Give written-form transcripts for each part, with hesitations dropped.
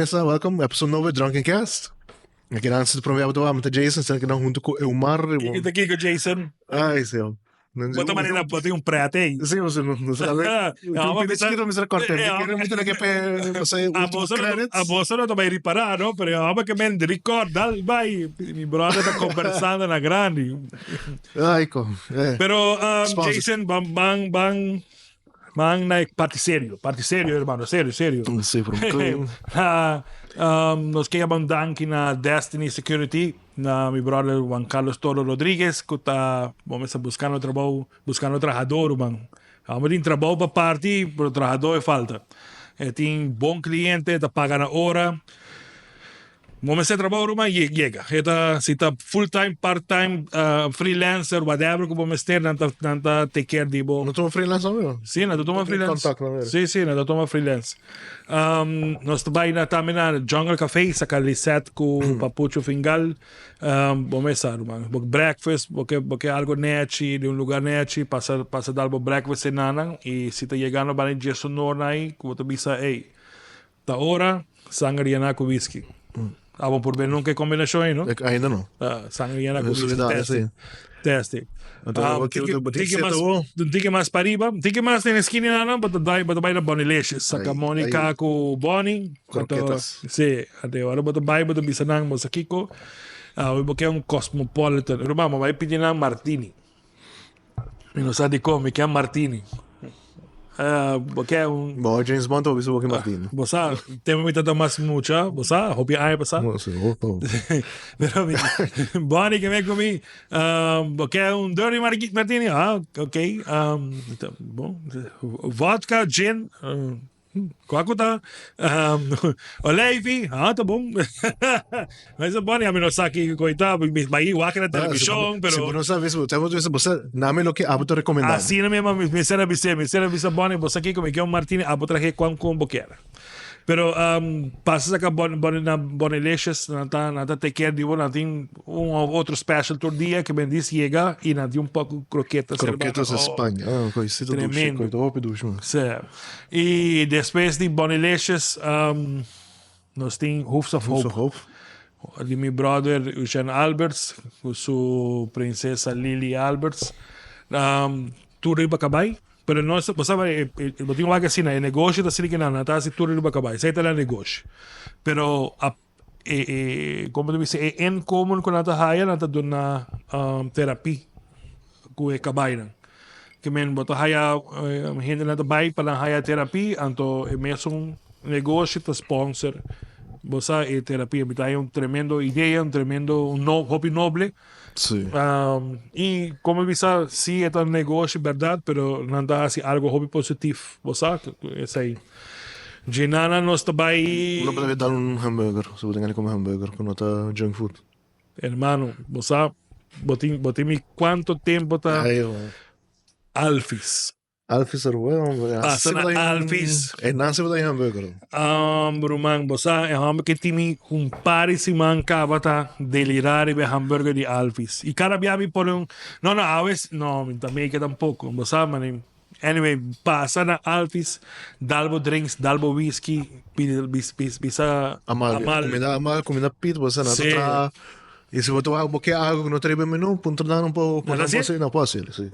mesa, welcome. Episode 9 Drunken Cast. Aki nan se prome abto am ta Jason, stan kinan hunto ku Eumar. Kiko ta kiko Jason? Ai, señor. Bo ta manera bo tin un pret ei. Sí, bo no sabe. Un pida chiquito mi sa corte. Mi quiere mi tiene que pe, no sé, último credits. A boso no ta bai ripará, no? Pero amo ke men record dal bai. Mi brother ta conversando na grandi. Ai, ko. Pero Jason, ban ban ban ban na e parti serio, parti serio hermano, serio, serio. Sí, pero Nos ke yama un danki na Destiny Security. Na mi brother Juan Carlos Toro Rodriguez cu ta bo mester buscando trabou, buscando trahador ruman. Amo tin trabou pa parti pero trahador e falta. E tin bon cliente, ta paga na ora. Bo mester trabou ruman yega. E ta si ta full time, part time, freelancer, whatever cu bo mester nan ta nan ta take care di bo. No tuma freelance amigo? Si, nan ta tuma freelance. Si, si, nan ta tuma freelance. Nos ta bai na tambe na Jungle Café, saca Lisette cu Papucho Fingal. Bo mes sa ruman. Bo breakfast, bo ke bo ke algo nechi, di un lugar nechi, pasa pasa dal bo breakfast enanan y si ta yegando banda di djes onor na ahi, cu bo ta bisa ey, ta ora sanger yena cu whisky. Abo por be nunca e combinacion ey, no? Ainda no. Sanger yena cu whisky. Testi. Testi. Tiki mas, un tiki mas pa riba, un tiki mas den esquina nan, bo ta bai, bo ta bai na Bonilicious. Saca Monica cu Bonnie. Croquetas. Si, ante ora bo ta bai, bo ta bisa nan, bo sa kico, awe bo ke un cosmopolitan. Ruman, bo bai pidi nan martini. Mi no sa dikon, mi ke martini. Bo ke un. Bo James Bond ta bisa bo ke martini. Bo sa, tempo mi tata mas mucha, bo sa, hopi aña pasá. Bo sa, hopi. Pero mi, Bonnie ke me ku mi, bo ke un dirty martini? Ah, ok. Bon, vodka, gin. Kua ku ta? Oleifi? Ah, ta bon. Mas e bon, ami no sa ki koi ta, mi bai wak na televishon, pero. Si bo no sa, bo ta bisa bo sa nami loke abo ta rekomendá. Asina mi mi ser a bis'é, mi ser a bisa Bonnie, bo sa kiko, mi ke un martini, abo trahe kuan kon bo kier. Pero pasa saka Bonnie, Bonnie na Bonnielicious, nan ta nan ta take care di bo, nan tin un of otro special tur dia ke bendis yega y nan tin un poco croquetas. Croquetas España, ah, koi si ta dushi, koi ta hopi dushi man. Sí. Y despues di Bonnielicious nos tin Hoofs of Hope. Hoofs of Hope. Di mi brother Eugene Alberts cu su princesa Lily Alberts. Tur riba cabay. Pero no bo sa bo tin wak asina e negoshi ta asina kinan nan ta hasi tur riba cabay. Esey ta nan negoshi. Pero a e e como ta bisa e inkomen ku nan ta haya nan ta duna terapi ku e kabaynan. Ke men bo ta haya hendenan ta bai pa nan haya terapi anto e mesun negoshi ta sponsor bo sa e terapia. Mi ta haya un tremendo idea un tremendo un no hopi noble. Sí. I como mi bisa si e ta un negoshi berdad pero nan ta hasi algo hopi positif bo sa esei. Djenana nos ta bai. Uno por dal un hamburger, si bo tin gana di come hamburger cu no ta junk food. Hermano, bo sa, bo tin, bo tin mi cuanto tempo ta Alfis. Alfis Aruba, hombre. Pasa na Alfis. E nan si bo ta hamburger. Um, ruman, bo sa, e hombre que tin mi un par di siman caba ta delira riba e hamburger di Alfis. Y cada bia mi pone un, no, no, awes, no, mi ta make tampoco. Bo sa, mane, anyway, pasa na Alfis, dal bo drinks, dal bo whisky, bisa Amal, cuminda amal, cuminda pit, bo sa, nan ta traha. Y si bo ta wak bo ke algo cu no ta riba e menu, puntra nan un poco, Nan ta haci? Nan por haci, si.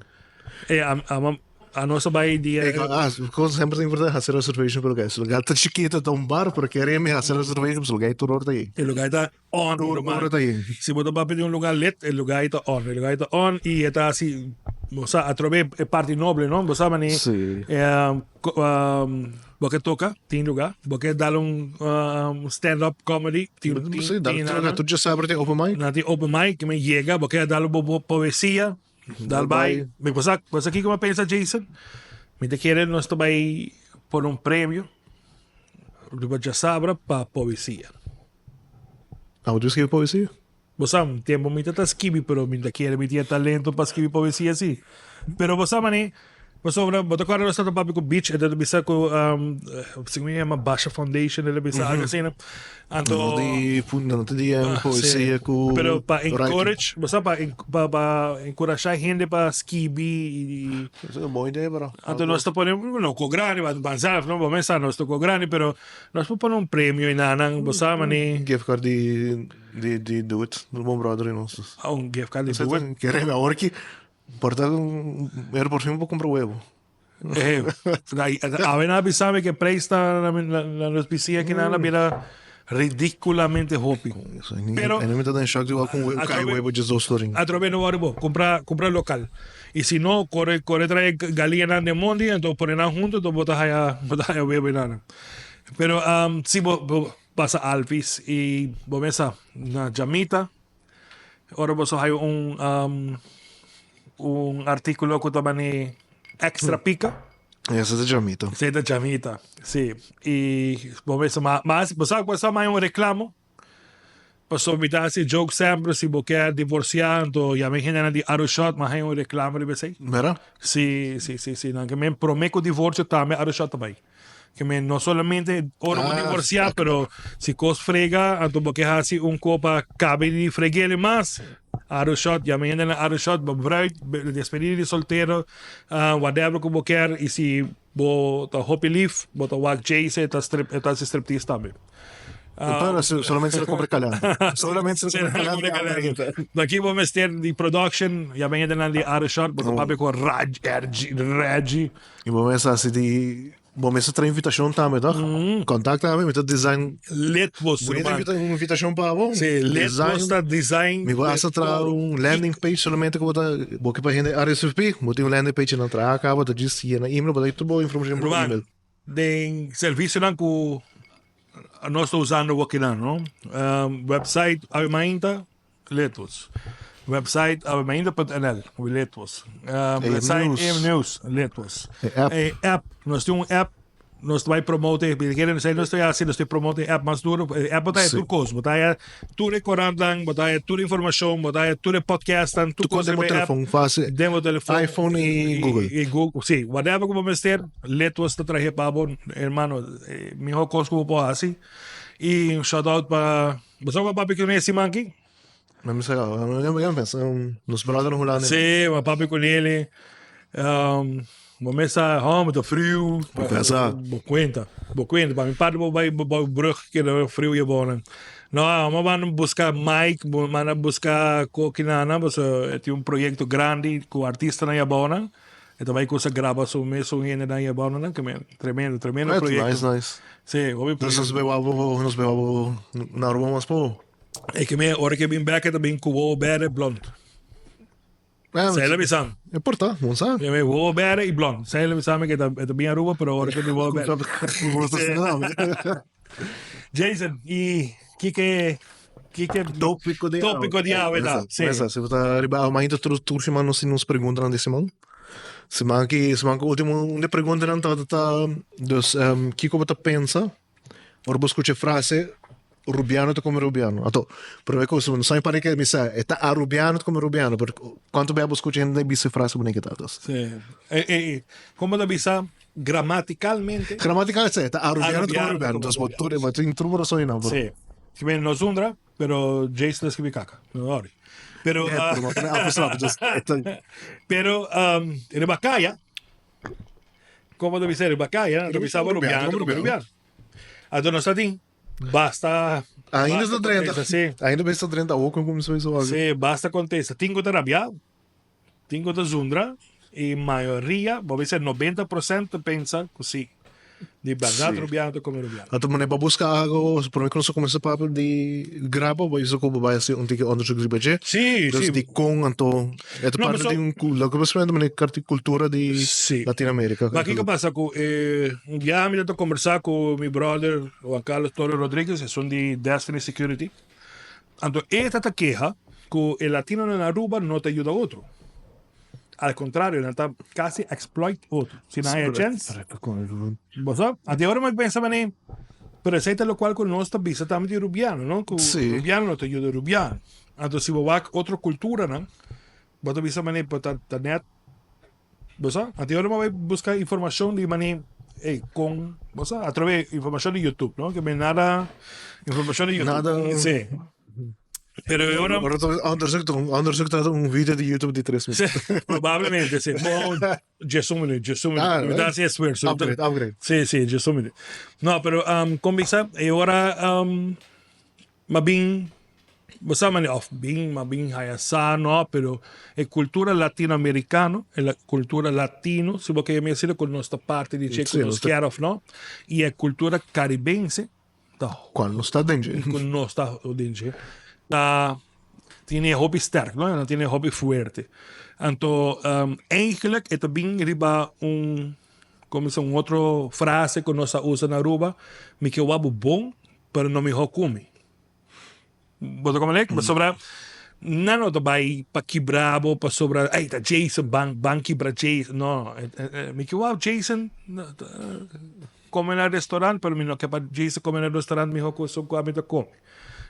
E a a a nos a bai dia. E ah, cosa semper ta importante haci reservation pa lugar. Si lugar ta chikito ta un bar, pero kere mi haci reservation pasobra lugar tur ora ta yen. E lugar ta on, Tur ora ta yen. Si bo ta papia di un lugar lit, e lugar ta on. E lugar ta on y e ta haci, bo sa, atrobe e parti noble, no? Bo sa mane Si. bo ke toca, tin lugar. Bo ke dal un stand up comedy, tin tin Si, dal tin tur djasabre tin open mic. Nan tin open mic, mi yega, bo ke dal bo poesia. Dal bai. Mi bo sa, bo sa kiko mi a pensa, Jason? Mi ta kere nos ta bai pone un premio riba djasabra pa poesia. Abo tu skibi poesia? Bo sa, un tempo mi ta ta skibi, pero mi ta kere mi tin e talento pa skibi poesia si. Pero bo sa mane, Pasobra bo ta kòrda nos tabata papia ku Beach e ta bisa ku segun mi yama Basha Foundation el a bisa algo asina. Anto No di no ta di poesia ku Pero pa encourage bo sa pa pa pa enkurashá hende pa skibi i Esei ta un bon idea bro. Anto nos ta pone no ko grandi vanzelf no bo mes sa nos ta ko grandi pero nos por pone un premio i nan bo sa mane. Gift card di di di Do It bon brother di nos. Un gift card di Do It. Kere awor ki Por ta pero por fin bo cumpra huevo. Eh, awe nan a bisa mi ke prijs na na nos bisia aki nan a bira ridiculamente hopi. Pero en mi ta den shock di wak un huevo kai huevo 12 florin. Atrobe no wòrdu bo, kumpra kumpra lokal. I si no kore kore trae galiñanan den mondi anto pone nan hunto anto bo ta haya bo ta haya huevo einan. Pero si bo bo pasa Alpis i bo mesa na Jamita. Ora boso haya un um, un artículo ku ta bani extra pica. Esa ta jamita. Esa ta jamita, sí. I bo mester ma, mas, bo sa, bo sa mai un reclamo. Pasobra mi ta hasi joke sempre, si bo kier divorcia, anto yama e hendenan di Arushot, ma haya un reclamo riba esei. Mera? Sí, sí, sí, sí. Nan ke men prome ku divorcio tambe Arushot ta bai. Ke men no solamente ora bo divorcia, pero si kos frega, anto bo ke hasi un ko pa kabe di fregele mas, Arushot, yama hende na Arushot, bo bruid, despedida di soltero, whatever ku bo kier, i si bo ta hopi lif, bo ta wak Jayce, e ta strip, e ta hasi striptease tambe. Pero solamente si lo compra calando. Solamente si lo compra calando. Aki bo mester di production, yama hende na di Arushot, bo ta papia ku Raj, RG, Reggie. I bo mester hasi di bo mester trae invitashon tambe toch? Kontakta mi, mi ta design. Let bo su man. Un invitashon pa bo. Si, let bo ta design. Mi por hasta traha un landing page solamente ku bo ta bo ke pa hende RSVP, bo tin un landing page nan traha kaba ta djis yena email bo ta tur bo informashon por email. Den servisionan ku nos ta usando wokinan no, website Awe Mainta Letos. Website awemainta.nl, Letos. Website AM News, Letos. E app, nos tin un app, nos ta bai promote, kere nos ta hasi, nos ta promote e app mas duro, e app bo ta haya tur kos, bo ta haya tur e korantnan, bo ta haya tur informashon, bo ta haya tur e podcastnan, tur kos riba e app. Den bo telefon. iPhone i Google. I Google, si, whatever ku bo mester, Letos ta trahe pa bo, hermano, miho kos ku bo por hasi. I un shout out pa. Bo sa ku papi kuné siman aki? Mi a misa kaba. Mi a pensa nos brother na Hulanda. Sí, mi a papia ku nele. Bo mesa hòmber ta friu. Bo pensa. Bo kuenta, bo kuenta. Pa mi parti bo bai bo brug keda friu e bo nan. No, amo manda buska Mike, bo manda buska koki nana, pasobra e tin un proyekto grandi ku artistanan i abou nan. E ta bai kusa graba su mesun hendenan i abou nan, tremendo, tremendo proyekto. Nice, nice. Sí, hopi proyekto. Nos bewa bo, nos bewa bo na Aruba mas po. E ke me ora ke bin bek e ta bin ku wowo berde blond. Zij la bisan. E por ta, bon sa. E me wowo berde i blond. Zij la bisan ke e ta bin Aruba pero ora ke bin wowo berde. Jason, i kiko kiko Tópiko di awe. Tópiko di awe ta. Sí. Mesa, si bo ta riba awe mainta tur tur siman nos tin nos preguntanan di siman. Siman aki, siman ku último un di e preguntanan tabata ta dus kiko bo ta pensa ora bo skucha e frase rubiano ta kome rubiano. Anto prome kos no sa mi para ke mi sa e ta arubiano ta kome rubiano pero kuantu bia bo skucha hende ta bisa e frase bo neke ta dus. Sí. E e komo ta bisa Gramaticalmente. Gramaticalmente, ta arubiano ta arubiano. Entonces, bo tur, bo tin tur razón y no, bro. Sí. Ki men no zundra, pero Jason a escribi caca. No worry. Pero, Eh, pero bo pone apostrof, dus, eta- pero um, riba caya, como ta bisa riba caya, ta bisa bo rubiano, ta rubiano. Anto nos ta tin basta Ainda basta ta drenta. contesta, sí. Ainda bes ta drenta awor con cuminsa bisa wak. Sí, basta contesta. Tin cu ta rabia, Tin ku ta zundra i mayoria, bo bisa 90% ta pensa ku si. Di bèrdat Sí. rubiano ta kome rubiano. Anto manera pa buska algo, prome ku nos a kuminsá papia di graba, bo bisa ku bo bai hasi un tiki onderzoek riba dje. Sí, Dus sí. dikon anto e ta No, parti paso- di un ku loke bo spende manera karti kultura di Sí. Latinoamerika. Ma kiko pasa ku e un biaha mi ta kombersá ku mi brother Juan Carlos Toro Rodriguez, esun di Destiny Security. Anto e ta ta keha ku e latinonan na Aruba no ta yuda otro. Al kontrario, nan ta kasi exploit otro. Si nan haya chèns, bo sa? Anto e ora mi pensa manera, pero esei ta lokual ku nos ta bisa tambe di rubiano, no? Ku rubiano no ta yuda rubiano. Anto si bo wak otro kulturanan, bo ta bisa manera, bo ta ta nèt. Bo sa? Anto ora bo bai buska informashon di mane ey kon bo sa atraves informashon di YouTube no ke men nada informashon di YouTube. Nada. Si. Pero e ora Ora ta onderzoek ta onderzoek ta un video di YouTube di tres minuut. Si, probablemente si. Bon, djes un minuut, djes un minuut. Ah, Mi ta hasi esfuerso. Upgrade, upgrade. Si, si, djes un minuut. No, pero kon bisa e ora m'a bin Bo sa manera of bin ma bin haya sa no pero e cultura latinoamericano e la cultura latino si bo ke yama asina cu nos ta parti di dje cu nos kier of no y e cultura caribense ta Cual nos ta den dje. Cu nos ta den dje ta tene e hopi sterk no nan tene e hopi fuerte anto eigenlijk e ta bin riba un como bisa un otro frase cu nos a usa na Aruba mi ke wak bo bon pero no miho cu mi. Bo ta komprende? Pasobra nan no ta bai pa kibra bo pasobra ey ta Jason ban ban kibra Jason. No, mi ke wou Jason kome na restaurant pero mi no ke pa Jason kome na restaurant miho ku esun ku ami ta kome.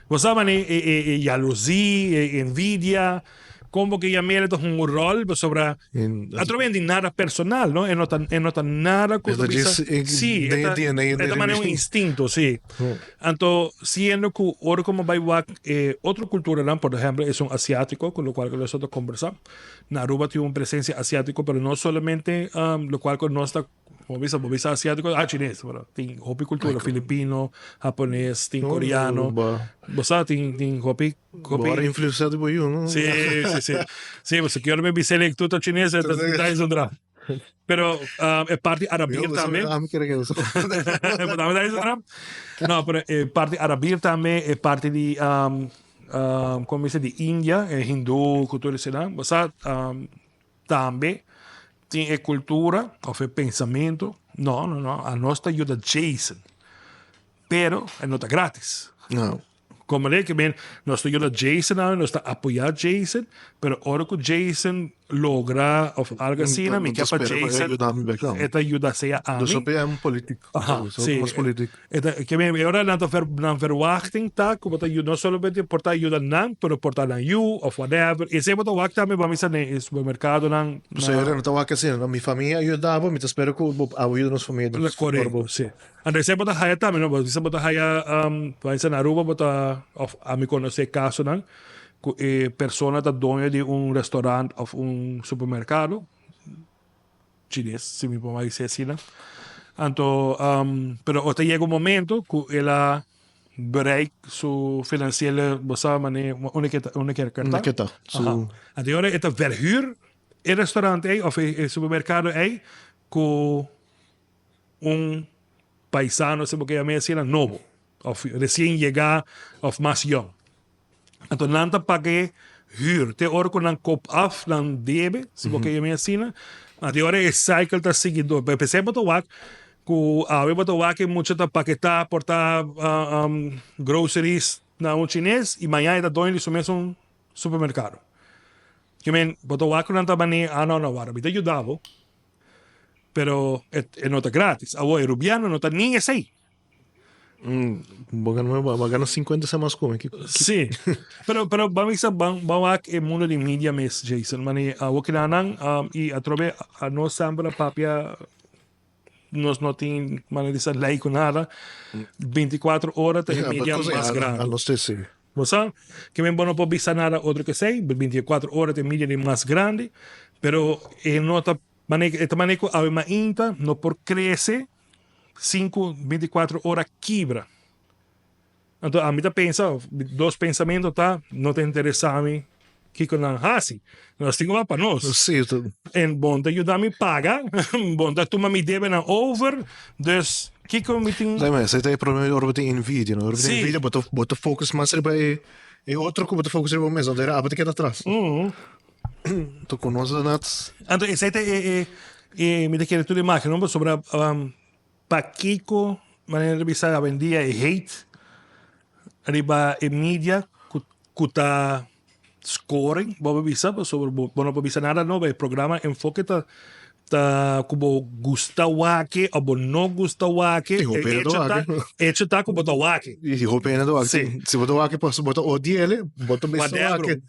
Bo sa mane e e e yalozi, e envidia, kon bo ke yam'el ta hunga un ròl pasobra Atrobe di nada personal, no? E no ta, e no ta nada ku ta bisa. Sí, e ta, e ta manera un instinto, sí. Anto, siendo ku ora ku bo bai wak e otro kulturanan, por ehempel, esun asiátiko, ku lokual ku nos ta kombersá, na Aruba tin un presensia asiátiko, pero no solamente lokual ku nos ta Bo bisa, bo bisa asiático, ah, chines, pero tin hopi cultura, filipino, japonés, tin coreano. Bo sa, tin, tin hopi, hopi. Bo a influenciado di bo yu, no? Sí, sí, sí. Sí, bo kier me bisa el tuto chines, e ta is un drama. Pero um, e parti Arabir tambe. Ami kere que eso. Pero tambe ta is un drama. No, pero e parti Arabir tambe, e parti di um, um, como dice, di India, e Hindu, cultura asina. Bo sa, um, Tambe tin e cultura of e pensamento, no, no, no, anos ta yuda Jason, pero e no ta gratis. No. Como de que men, nos ta yuda Jason awe, nos ta apoya Jason, pero ora cu Jason logra of algo asina, mi kier pa Jason e ta yuda sea ami. Dus op e un politico. Aha, si. Mas politico. E ta, ke men, e ora nan ta ver, nan verwachting ta ku bo ta yuda, no solamente por ta yuda nan, pero por ta nan yu of whatever. I esei bo ta wak tambe bo a misa den e supermerkadonan. Pasobra e ora nan ta wak asina, no, mi famia a yuda bo, mi ta spera ku bo abo yuda nos famia. Korekto, si. Anto esei bo ta haya tambe, no, bo bisa bo ta haya, bo a misa na Aruba bo ta, of ami konosé kasonan ku e persona ta doño di un restaurant of un supermerkado. Chines, si mi por bisa asina. Anto, pero ota yega un momento ku el a bereik su financiële, bo sa mane, unda ke ta, unda ke ta. Unda ke ta, su. Aha. Anto e ora e ta verhuur e restaurant ei of e supermerkado ei ku un paisano, si bo ke yam'é asina, nobo of resien yegá of mas yòn. Anto nan ta pag'é huur te ora ku nan kop af nan debe, si bo ke yam'é asina. Anto e ora e cycle ta sigui dor. Pero p'esei bo ta wak ku awe bo ta wak e mucha ta paketá por ta groceries na un chines i mañana e ta doño di su mesun supermerkado. Ke men bo ta wak ku nan ta manera, ah no no wara mi ta yuda bo pero e no ta gratis. Awor e rubiano no ta ni esei. Bo gana, bo gana 50 cent mas come. Sí. Pero, pero ban bisa, ban, ban wak e mundo di media mes, Jason. Mane, awor kinanan, um, y atrobe, a nos semper a papia, nos no tin, mane di sa ley cu nada. 24 ora ta e media mas grandi. A nos te sí. Bo sa, ke men bo no por bisa nada otro ke esey, 24 ora ta e media di mas grandi, pero e no ta, mane, e ta mane cu awe mainta no por crece Sinku binticuatro ora kibra. Anto ami ta pensa, dos pensamento ta, no ta interesa mi kiko nan hasi. Nos tin ku wak pa nos. Sí, En bon ta yuda mi paga, bon ta tuma mi debenan over, dus kiko mi tin. Sa mes, esei ta e problema ora bo tin envidia, no? Ora bo tin Sí. envidia bo ta bo ta focus mas riba e e otro ku bo ta focus riba bo mes, anto abo ta keda atras. Anto ku nos ta Anto esei ta e e e mi ta kere tur e imagen no pasobra pakiko manera ta bisa awendia e hate riba e media ku ku ta scoring bo por bisa pasobra bo no por bisa nada nobo e programa enfoke ta. Ta ku bo gusta wak o bo no gusta wak, E hopi hende ta wak. Hecho ta ku bo ta wak. E hopi hende ta wak. Si. Si bo ta wak pasobra bo ta odia el, bo ta mester wak.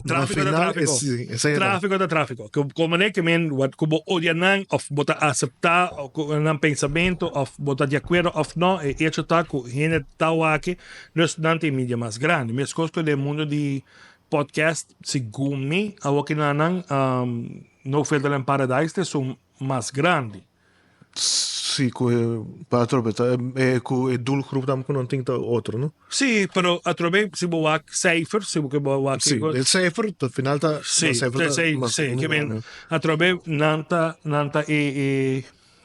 Trafiko ta trafiko. Trafiko ta trafiko. Komo ne ke men ku bo odia nan of bo ta asepta nan pensamentu of bo ta di akuerdo of no, e hecho ta ku hende ta wak, dus nan ta e media mas grandi. Meskos ku den mundu di podcast, segun mi, awoki nan nan. No Filter in Paradise ta esun mas grandi. Sí, ku e pa atrobe ta e ku e doelgroep tambe ku nan tin ta otro, no? Sí, pero atrobe si bo wak cijfer, si bo ke bo wak Sí, e cijfer ta final ta Sí, ta esei, sí, ke men atrobe nan ta nan ta e e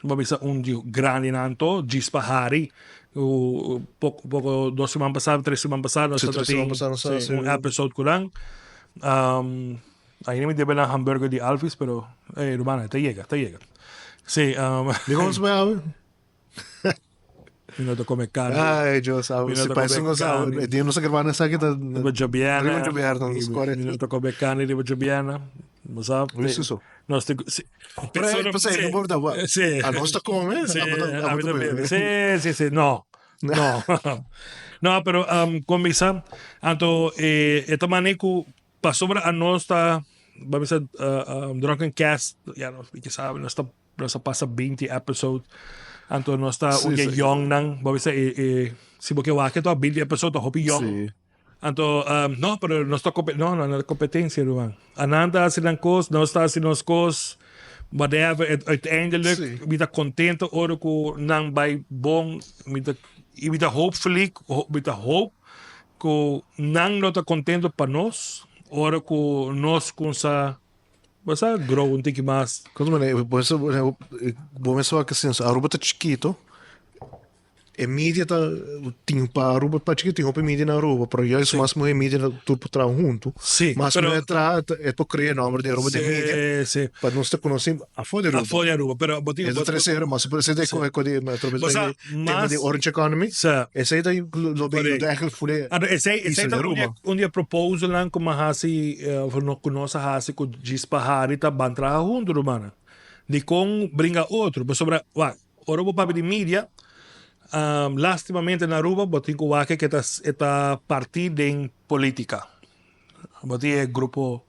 bo bisa un di grandinan to djis pa hari ku poko poko dos siman pasá tres siman pasá nos ta tin un episode ku nan. Ainda mi debe nan hamburger di Alvis, pero ey rumannan, ta yega, ta yega. Sí, um, Di kon sumé awe? Mi no ta come carne. Ay, Dios, awe. Mi no Si ta parece come un cosa, carne. e dia nos a grabá esaki ta Riba djobièrnè. Riba djobièrnè, nos kore. Mi no ta come carne riba djobièrnè. Bo sa? Wis so. Nos ta, sí. Pero Persona- p'esei, sí. no por ta, wa- Sí. A nos ta come, Sí, abo ta, a abo mi ta ta bebe. bebe. Sí, sí, sí. No. No. No, pero um, kon bisa, anto eh, e ta mane ku Pasobra anos ta, ba bisa, Drunken Cast, ya nos ke sabi, nos ta, nos a pasa 20 episode, anto nos ta un di e young nan, ba bisa e, e, si bo ke wak e to 20 episode ta hopi young. Anto, no, pero nos ta compe, no, no, no ta competencia ruman. Anan ta hasi nan kos, nos ta hasi nos kos, whatever, uiteindelijk mi ta contento ora ku nan bai bon, mi ta, i mi ta hopefully, mi ta hope Ku nan lo ta kontento pa nos ora ku nos kumsa bo sa grow un tiki mas. Kosa manera bo mester bo mester wak asin Aruba ta chikito e media ta tin pa Aruba pa chikito tin hopi media na Aruba pero juist mas muhe media na tur por traha hunto mas muhe traha e por krea nomber di Aruba den media pa nos ta konosi afo di Aruba afo di Aruba pero bo tin e ta trese mas por esei ta e di Tema di Orange Economy. Sa. Esei ta lo bin yuda eigenlijk voor de Anto esei isla esei di ta un di Aruba. un di e proposalnan ku mi a hasi of no ku nos a hasi ku djis pa hari ta ban traha huntu rumannan. Dikon bringa otro? Pasobra wak ora bo papia di media lastimamente na Aruba bo tin ku wak ke ta e ta parti den politica. Bo tin e grupo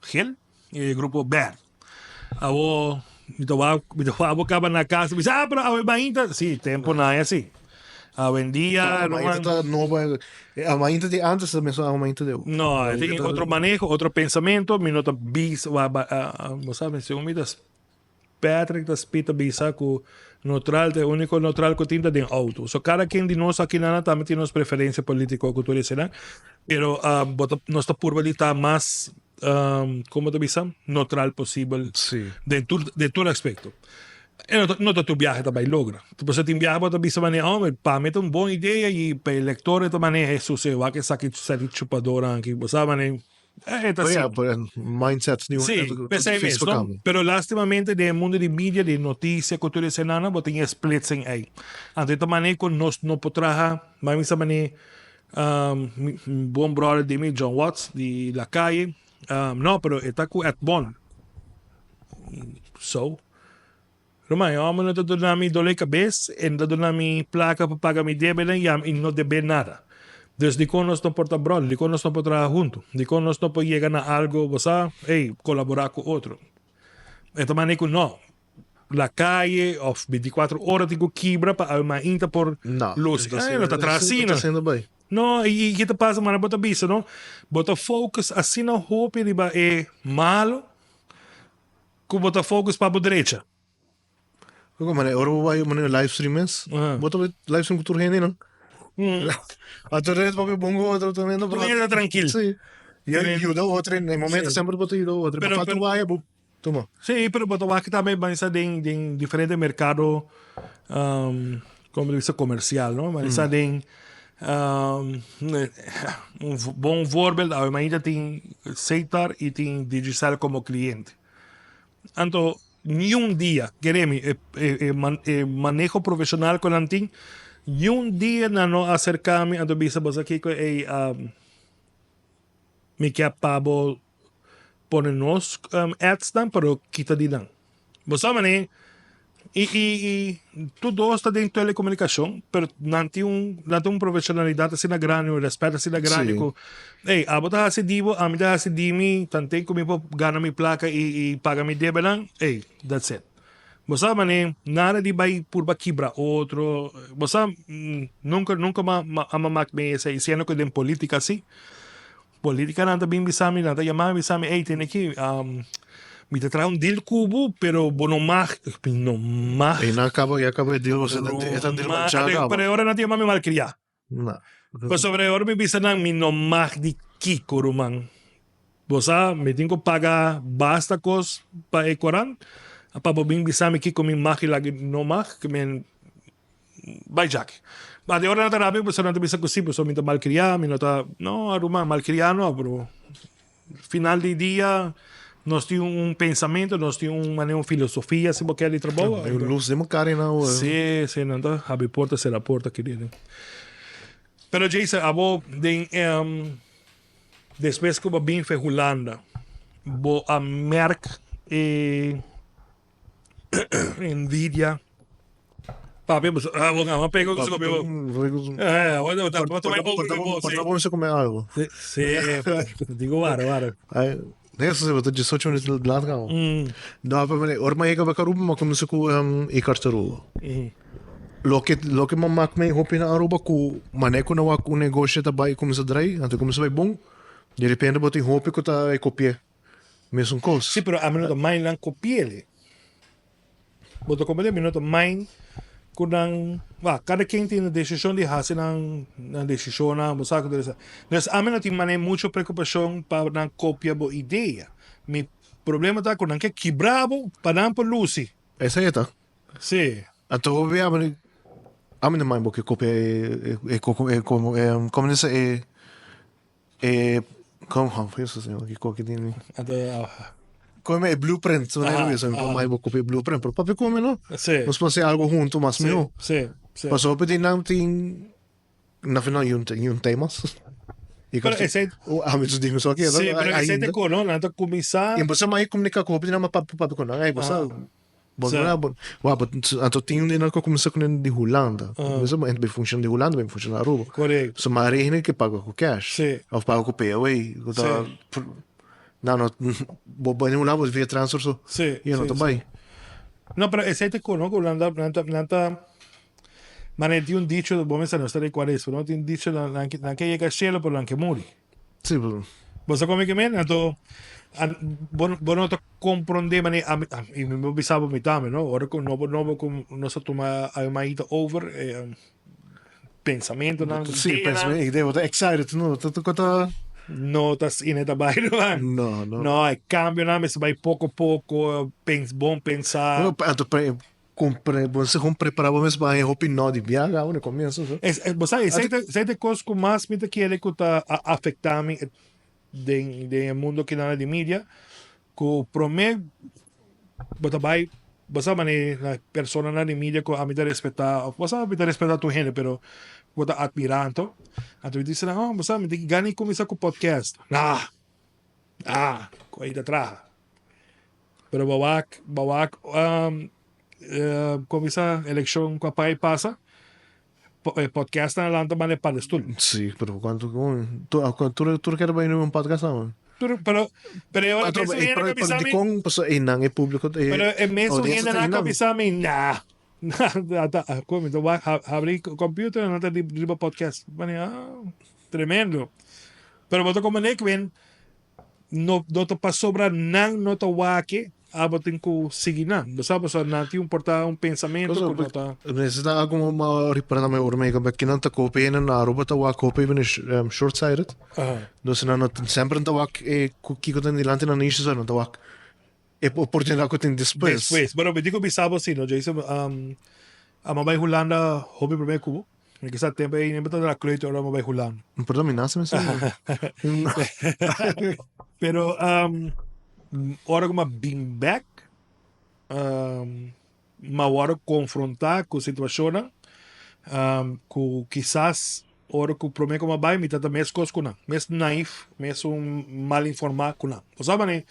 Gel y e grupo berd. Awo mi ta wak mi ta wak bo kaba na casa mi bisa ah pero awe mainta si tempo nan e asi. Awendia A mainta ta nobo a mainta di antes ta mesun a mainta di awo. No e tin otro maneho otro pensamento mi no ta bisa bo sabi segun mi ta Patrick ta spita bisa ku neutral ta e úniko neutral ku tin ta den outo. So kada ken di nos aki nan tambe tin nos preferensia polítiko ku tur eseinan. Pero bo ta nos ta purba di ta mas komo ta bisa neutral posibel den tur den tur aspekto. E no ta no ta tur biahe ta bai logra. Pasobra tin biahe bo ta bisa manera oh pa mi ta un bon idea i pa e lektor e ta manera Hesus e wak esaki saki chupadornan aki bo sa manera. E ta Pero así. ja, pero mindset ni Sí, p'esei mes, no? Pero lastimamente den e mundo di media, di noticia cu tur esenanan, bo tin e splitsing ey. Anto e ta manera cu nos no por traha, mami mi sa manera, mi bon brother di mi, John Watts, di La Calle, no, pero e ta cu Edmond. So? Ruman, e homber no ta duna mi dolor di cabes, e no ta duna mi placa pa paga mi debenan y ami no debe nada. Dus dicon nos no por ta brother? Dicon nos no por traha hunto? Dicon nos no por yega na algo, bo sa, ey, colabora cu otro? E ta mane cu no, la calle of binticuatro ora tin cu kibra pa awe mainta por No, luci. entonces, No ta traha asina. ta siendo bay. No, y ki ta pasa, mane bo ta bisa, no? Bo ta focus asina hopi riba e malo Ku bo ta focus pa bo drecha. Kiko mane ora bo bai mane live stream mes bo ta live stream ku tur hende nan a tur hende papia bon ku otro tur hende Tur hende ta trankil. Si y yuda otro na e momento semper bo ta yuda otro pa falta un waya bo tuma. Si pero bo ta wak tambe manera den den diferente merkado komo ta bisa komersial no manera den un bon voorbeeld awe mainta tin Setar y tin Digicel komo kliente. Anto niun dia, kere mi, e e maneho profesional ku nan tin, niun dia nan no aserka mi anto bisa bo sa kiko ey mi ke pa bo pone nos ads nan pero kita di nan. Bo sa manera i i i tur dos ta den telecomunicacion pero nan tin un nan tin un profesionalidad asina grandi un respet asina grandi ku ey abo ta hasi di bo ami ta hasi di mi tanten ku mi por gana mi plaka i i paga mi debenan ey that's it. Bo sa manera nada di bai purba kibra otro bo sa nunka nunka ma a mak mi esei siendo ku den politica si. Politikanan ta bin bisa mi, nan ta yama mi bisa mi, ey tene aki, mi ta traha un deal ku bo, pero bo no mag, mi no mag. Ey nan kaba, ya kaba e deal, bo e ta deal manchá kaba. Pero e ora nan ta yama mi malkriá. Na. Pasobra e ora mi bisa nan, mi no mag di kiko ruman. Bo sa, mi tin ku paga basta kos pa e korant, pa bo bin bisa mi kiko mi mag i lak no mag, ke men. Bai Jack. Ma di ora nan ta rabia pasobra nan ta bisa ku si pasobra mi ta malkriá, mi no ta, no ruman malkriá no pero final di dia nos tin un pensamentu, nos tin un manera un filosofia si bo kier di trabou. E lus den bo kara nan awo. Si, si nan ta habri porta sera porta kerido. Pero Jason abo den despues ku bo a bin fe Hulanda bo a merk e Envidia. Papia bo ah bo ama pega ku su bo. Eh, bueno, ta bo toma poco di bo. Por ta come algo. Si, digo wara wara. Ai, eso se bo 18 minutos laat gaan. No, pa mane, ora ma yega bek Aruba, ma kuminsa ku e kartaruga. Loke loke ma mak mi hopi na Aruba ku mane ku na wak un negoshi ta bai kuminsa drai, anto kuminsa bai bon, di repente bo tin hopi ku ta e kopi'é. Mesun kos. Sí, pero ami no ta mind nan kopi'el. Bo ta comprende? Mi no ta mind ku nan, wak, kada ken tin e desishon di hasi nan nan desishonnan, bo sa ku ta bisa. Entonces ami no tin manera mucho preokupashon pa nan kopia bo idea. Mi problema ta ku nan ke kibra bo pa nan por lusi. Esei e ta. Sí. Anto bo bia ami ami no mind bo ke kopia e e e komo dice e E kom hom Jesus señor ki koki tin mi. Anto Come e blueprint, so nero bisa mi pa bo copia blueprint, pero papia come no. Sí. Nos pon algo hunto mas mihó. Sí, sí. Paso hopi di nan tin na final yun yun temas. Y pero ese oh, a mi di mi so aquí, Sí, pero ese te cono, nan ta cuminsa. Y bosa mai comunica cu hopi di nan ma papia papia con nan, ay bosa. Bo no bo wa bo anto tin un di nan ku a kuminsá ku di Hulanda. Kuminsá bo bai funshoná di Hulanda bai funshoná Aruba. Korekto. So mayoria hende ke paga ku cash. Sí. Òf paga ku pay-away. Ku ta Sí. Nan no bo bai na Hulanda bo via transfer so. Sí. I no ta bai. No pero esei ta kono ku nan ta nan ta nan ta manera tin un dicho bo mester no sa di kual es pero tin un dicho nan nan ke yega shelu pero nan ke muri. Sí, pero. Bo sa kon mi ke men? Anto, bo, bo no ta komprondé manera ami, i mi por bisa bo mi tambe, no? Ora ku nobo nobo ku nos a tuma Ayomaita over, e pensamentonan, Sí, pensamentonan, idea, bo ta excited, no? Ta ta ta. No ta asina e ta bai, no? No, no. No, e kambionan mester bai poko poko, pens, bon pensá. Anto Compre, bo segun prepara bo mes pa haña hopi no di biaha awe na comienso so. Es, bo sa, esei ta, esei ta e kos ku mas mi ta kere ku ta a afektá mi den, den e mundo kinan di media, ku promé bo ta bai, bo sa manera na personanan di media ku ami ta respetá, òf bo sa mi ta respetá tur hende pero bo ta atmirá anto, anto mi ta bisa nan, oh bo sa mi tin gana di kuminsá ku podcast, nah, nah, ku ei ta traha. Pero bo wak, bo wak como bisa eleccion cu a pai pasa, e podcastnan a lanta manda e padestul. Sí, pero cuanto tur tur kere bai un podcast awe. Tur, pero pero e ora mesun hende cu a bisa mi. Dicon pasobra einan e publico e Pero e mesun hendenan cu a bisa mi, nah, nah, cu mi ta wak habri computer nan ta riba podcast. Mane, ah, tremendo. Pero bo ta como nek wen. No no ta pasobra nan no ta wak-e, abo tin ku sigui nan. Bo sa pasobra nan tin un por ta un pensamentu ku no ta. Mester ta algu ma ripara na mi ora mi ke nan ta kopi hende na Aruba ta wak hopi even short sighted. Dus nan no semper nan ta wak e ku kiko ta dilanti nan nishi so nan ta wak e oportunidat ku tin despues. Despues. Bueno mi tin ku bisa bo si no Jason amo bai Hulanda hopi prome ku bo. Mi kisa tempo ei mi tabata na kleuter ora mi bai Hulanda. Perdon mi nase mi sa. Pero um, ora ku mi a bin bek, um, mi a wòrdu konfrontá ku situashonnan um, ku kisas. Ora ku promé ku mi a bai mi ta mes kos ku nan, mes naif, mes un mal informá ku nan. Bo sa manera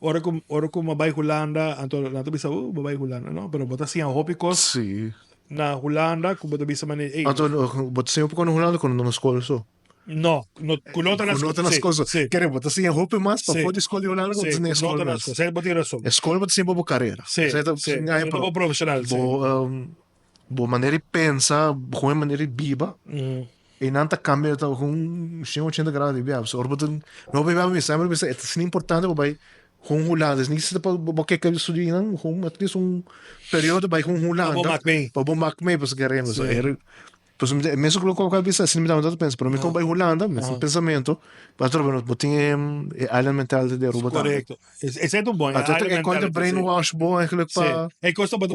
ora ku ora ku mi a bai Hulanda anto nan ta bisa uh bo bai Hulanda no pero bo ta siña hopi kos na Hulanda ku bo ta bisa manera ey. Anto bo ta siña hopi kos na Hulanda ku no ta na skol so? No, no ku no ta na skol. Ku no ta na skol so. Kere bo ta siña hopi mas pafó di skol di Hulanda ku bo ta siña na skol mes. Si, bo tin rason. E skol bo ta siña bo bo karera. Si, si, bo profeshonal. Bo. Bo manera di pensa, bo gewoon e manera di biba, e nan ta cambia ta gewoon 180 grado di biaha. So ora bo ta, no bo biba mi semper bisa e ta asina importante bo bai gewoon Hulanda. Es ni si ta bo ke ke studia nan, gewoon at least un periodo bai gewoon Hulanda. Pa bo mak mee. Pa bo mak mee, pasobra kere. So e pasobra mi ta e mesun loke ku a bisa asina mi tabata ta pensa, pero mi kon bai Hulanda, mesun pensamento, pasobra bo tin e island mentality di Aruba tambe. Korekto. Esei ta un bon. Anto e kos ta brainwash bo eigenlijk pa. E kos ta bo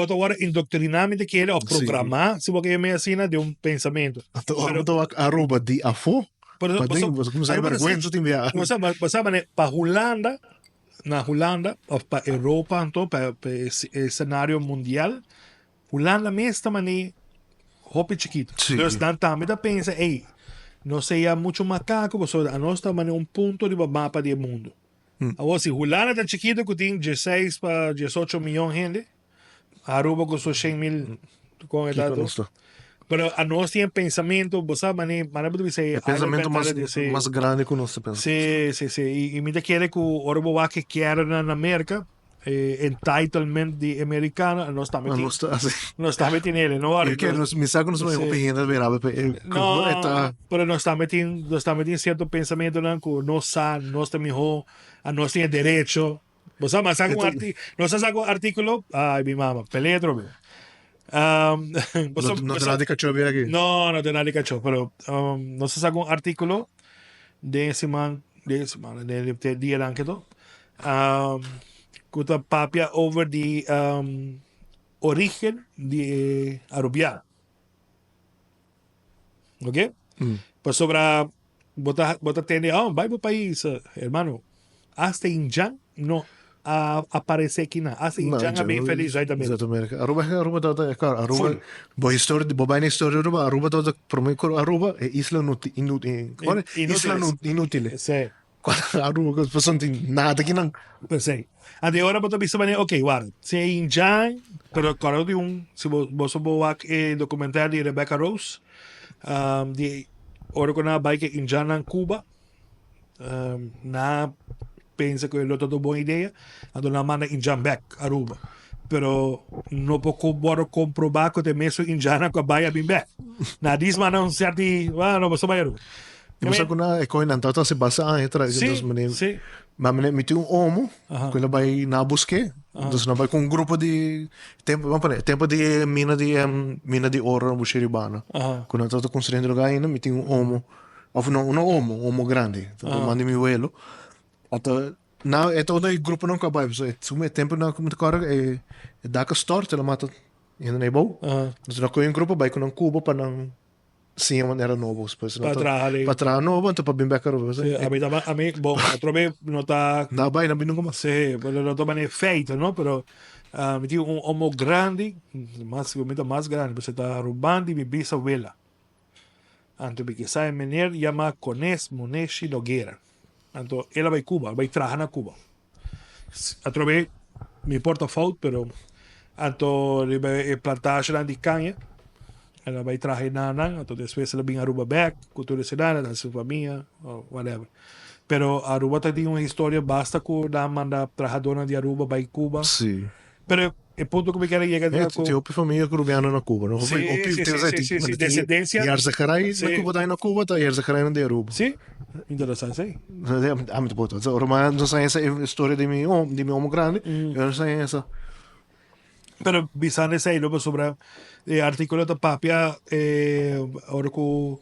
ta wòrdu indoktriná mi ta kere òf programá si bo ke yam'é asina den un pensamentu. Anto ora bo ta wak Aruba di afó pa den bo ta kuminsá e bèrgwensa tin biaha. Bo sa manera pa Hulanda na Hulanda òf pa Europa anto pa e senario mundial Hulanda mes ta manera hopi chikitu. Dus nan tambe ta pensa ey no sea mucho makaku pasobra anos ta manera un punto riba mapa di e mundu. Awor si Hulanda ta chikitu ku tin dieseis pa diesocho miyon hende, Aruba ku su shen mil kon e ta tur. Pero anos tin e pensamentu, bo sa manera manera bo ta bisa e pensamentu mas grandi ku nos ta pensa. Si si si i mi ta kere ku ora bo wak e kèrdnan na Merka E entitlement di e mericano nos tambe tin. Nos ta así. Nos tambe tin ele, no worry. Ke nos mi sa ku nos hopi hende ta bira pe e No, pero nos tambe tin nos tambe tin cierto pensamentonan ku nos sa nos ta miho, a nos tin e derecho. Bo sa mas saca un arti nos a saca un articulo, ay mi mama, pelea atrobe. No no ta nada di cachó bira aki. No, no ta nada di cachó, pero nos a saca un articulo den e siman den e siman den e dianan keto ku ta papia over di origen di e Arubiano. Ok? Pasobra bo ta bo ta tende oh bai bo pais hermano hasta Injan no a aparece aki nan hasta Injan a bin feliz Zuid-Amerika. Zuid-Amerika. Aruba Aruba tabata claro Aruba bo historia bo bai na historia di Aruba Aruba tabata prome ku Aruba e isla inútil isla inútil. Sí. Aruba pasobra no tin nada aki nan. P'esei. Anto e ora bo ta bisa manera ok wak si e Injan pero kòrda di un si bo boso bo wak e documentario di Rebecca Rose di ora ku nan a bai ku e Injannan Cuba Nan a pensa ku e lo ta un bon idea, anto nan a manda indjan bek Aruba. Pero no por wòrdu komprobá ku ta e mesun indjannan ku a bai a bin bek. Nan a dis manda un sèrti, bueno, boso bai Aruba. I bo sa ku nan e koi nan tabata hasi basta aña atrás, Sí, sí. Ma mi tin un omo ku el a bai na busk'é, entonces nan bai ku un grupo di tempu, ban pone, tempu di e mina di mina di oro na Bushiribana, ku nan tabata konstruyendo lugar ainda, mi tin un omo Of no, no omo, omo grandi. Ta ruman di mi welo. Anto, nou, e ta un di e gruponan ku a bai. Pasobra e suma e tempunan ku mi ta kòrda e e dak a stòrt, el a mata hende na e bou. Entonces nan kohe un grupo bai ku nan Cuba pa nan siña manera nobo. Pues Pa traha li. Pa traha nobo, anto pa bin bèk Aruba. Sí, ami ta, ami, bon, atrobe no ta. Nan a bai, nan a bin nunka mas. Sí, pero no ta manera feito, no? Pero mi tin un omo grandi, mas, mi ta mas grandi, pasobra e ta ruman di mi bisawela. Anto mi ke sa e meneer yama Cones Moneshi Noguera. Anto el a bai Cuba, el a bai traha na Cuba. Atrobe mi por ta fout pero anto riba e plantasjenan di caña el a bai traha enanan anto despues el a bin Aruba bek cu tur esnan el a su famia o whatever. Pero Aruba ta tin un historia basta cu nan manda trahadornan di Aruba bai Cuba. Sí. Pero e punto ku mi kier a yega ta ku. Tin hopi famia Curubiano na Cuba, no? Sí, sí, sí, sí, sí, sí, descendencia. Yarzagaray na Cuba ta na Cuba ta Yarzagaray na di Aruba. Sí, interesante esei. Ami ta por ora mi no sa esa historia di mi di mi omo grandi, yo no sa esa. Pero bisando esei lo pasobra e articulo ta papia ora ku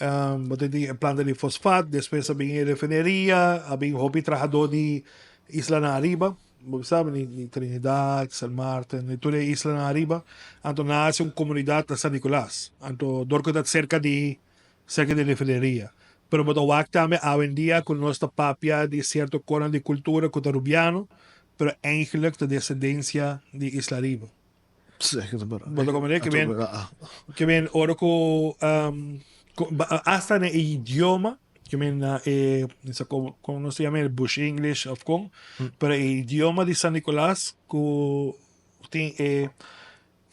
bo ta di e planta di fosfat, despues a bin e refineria, a bin hopi trahadó di islanan ariba. Bo sabi ni ni Trinidad, San Martin, ni tur e islanan ariba. Anto nan hasi un komunidat na San Nicolas. Anto dor ku ta serka di serka di refineria. Pero bo ta wak tambe awendia ku nos ta papia di sierto konan di kultura ku ta rubiano, pero eigenlik ta desendensia di isla ariba. Sí, Bo ta komprende? Ke men ke men ora ku. Hasta na e idioma, ke men na e, no sa como, como nos ta yama e Bush English of con, pero e idioma di San Nicolas ku tin e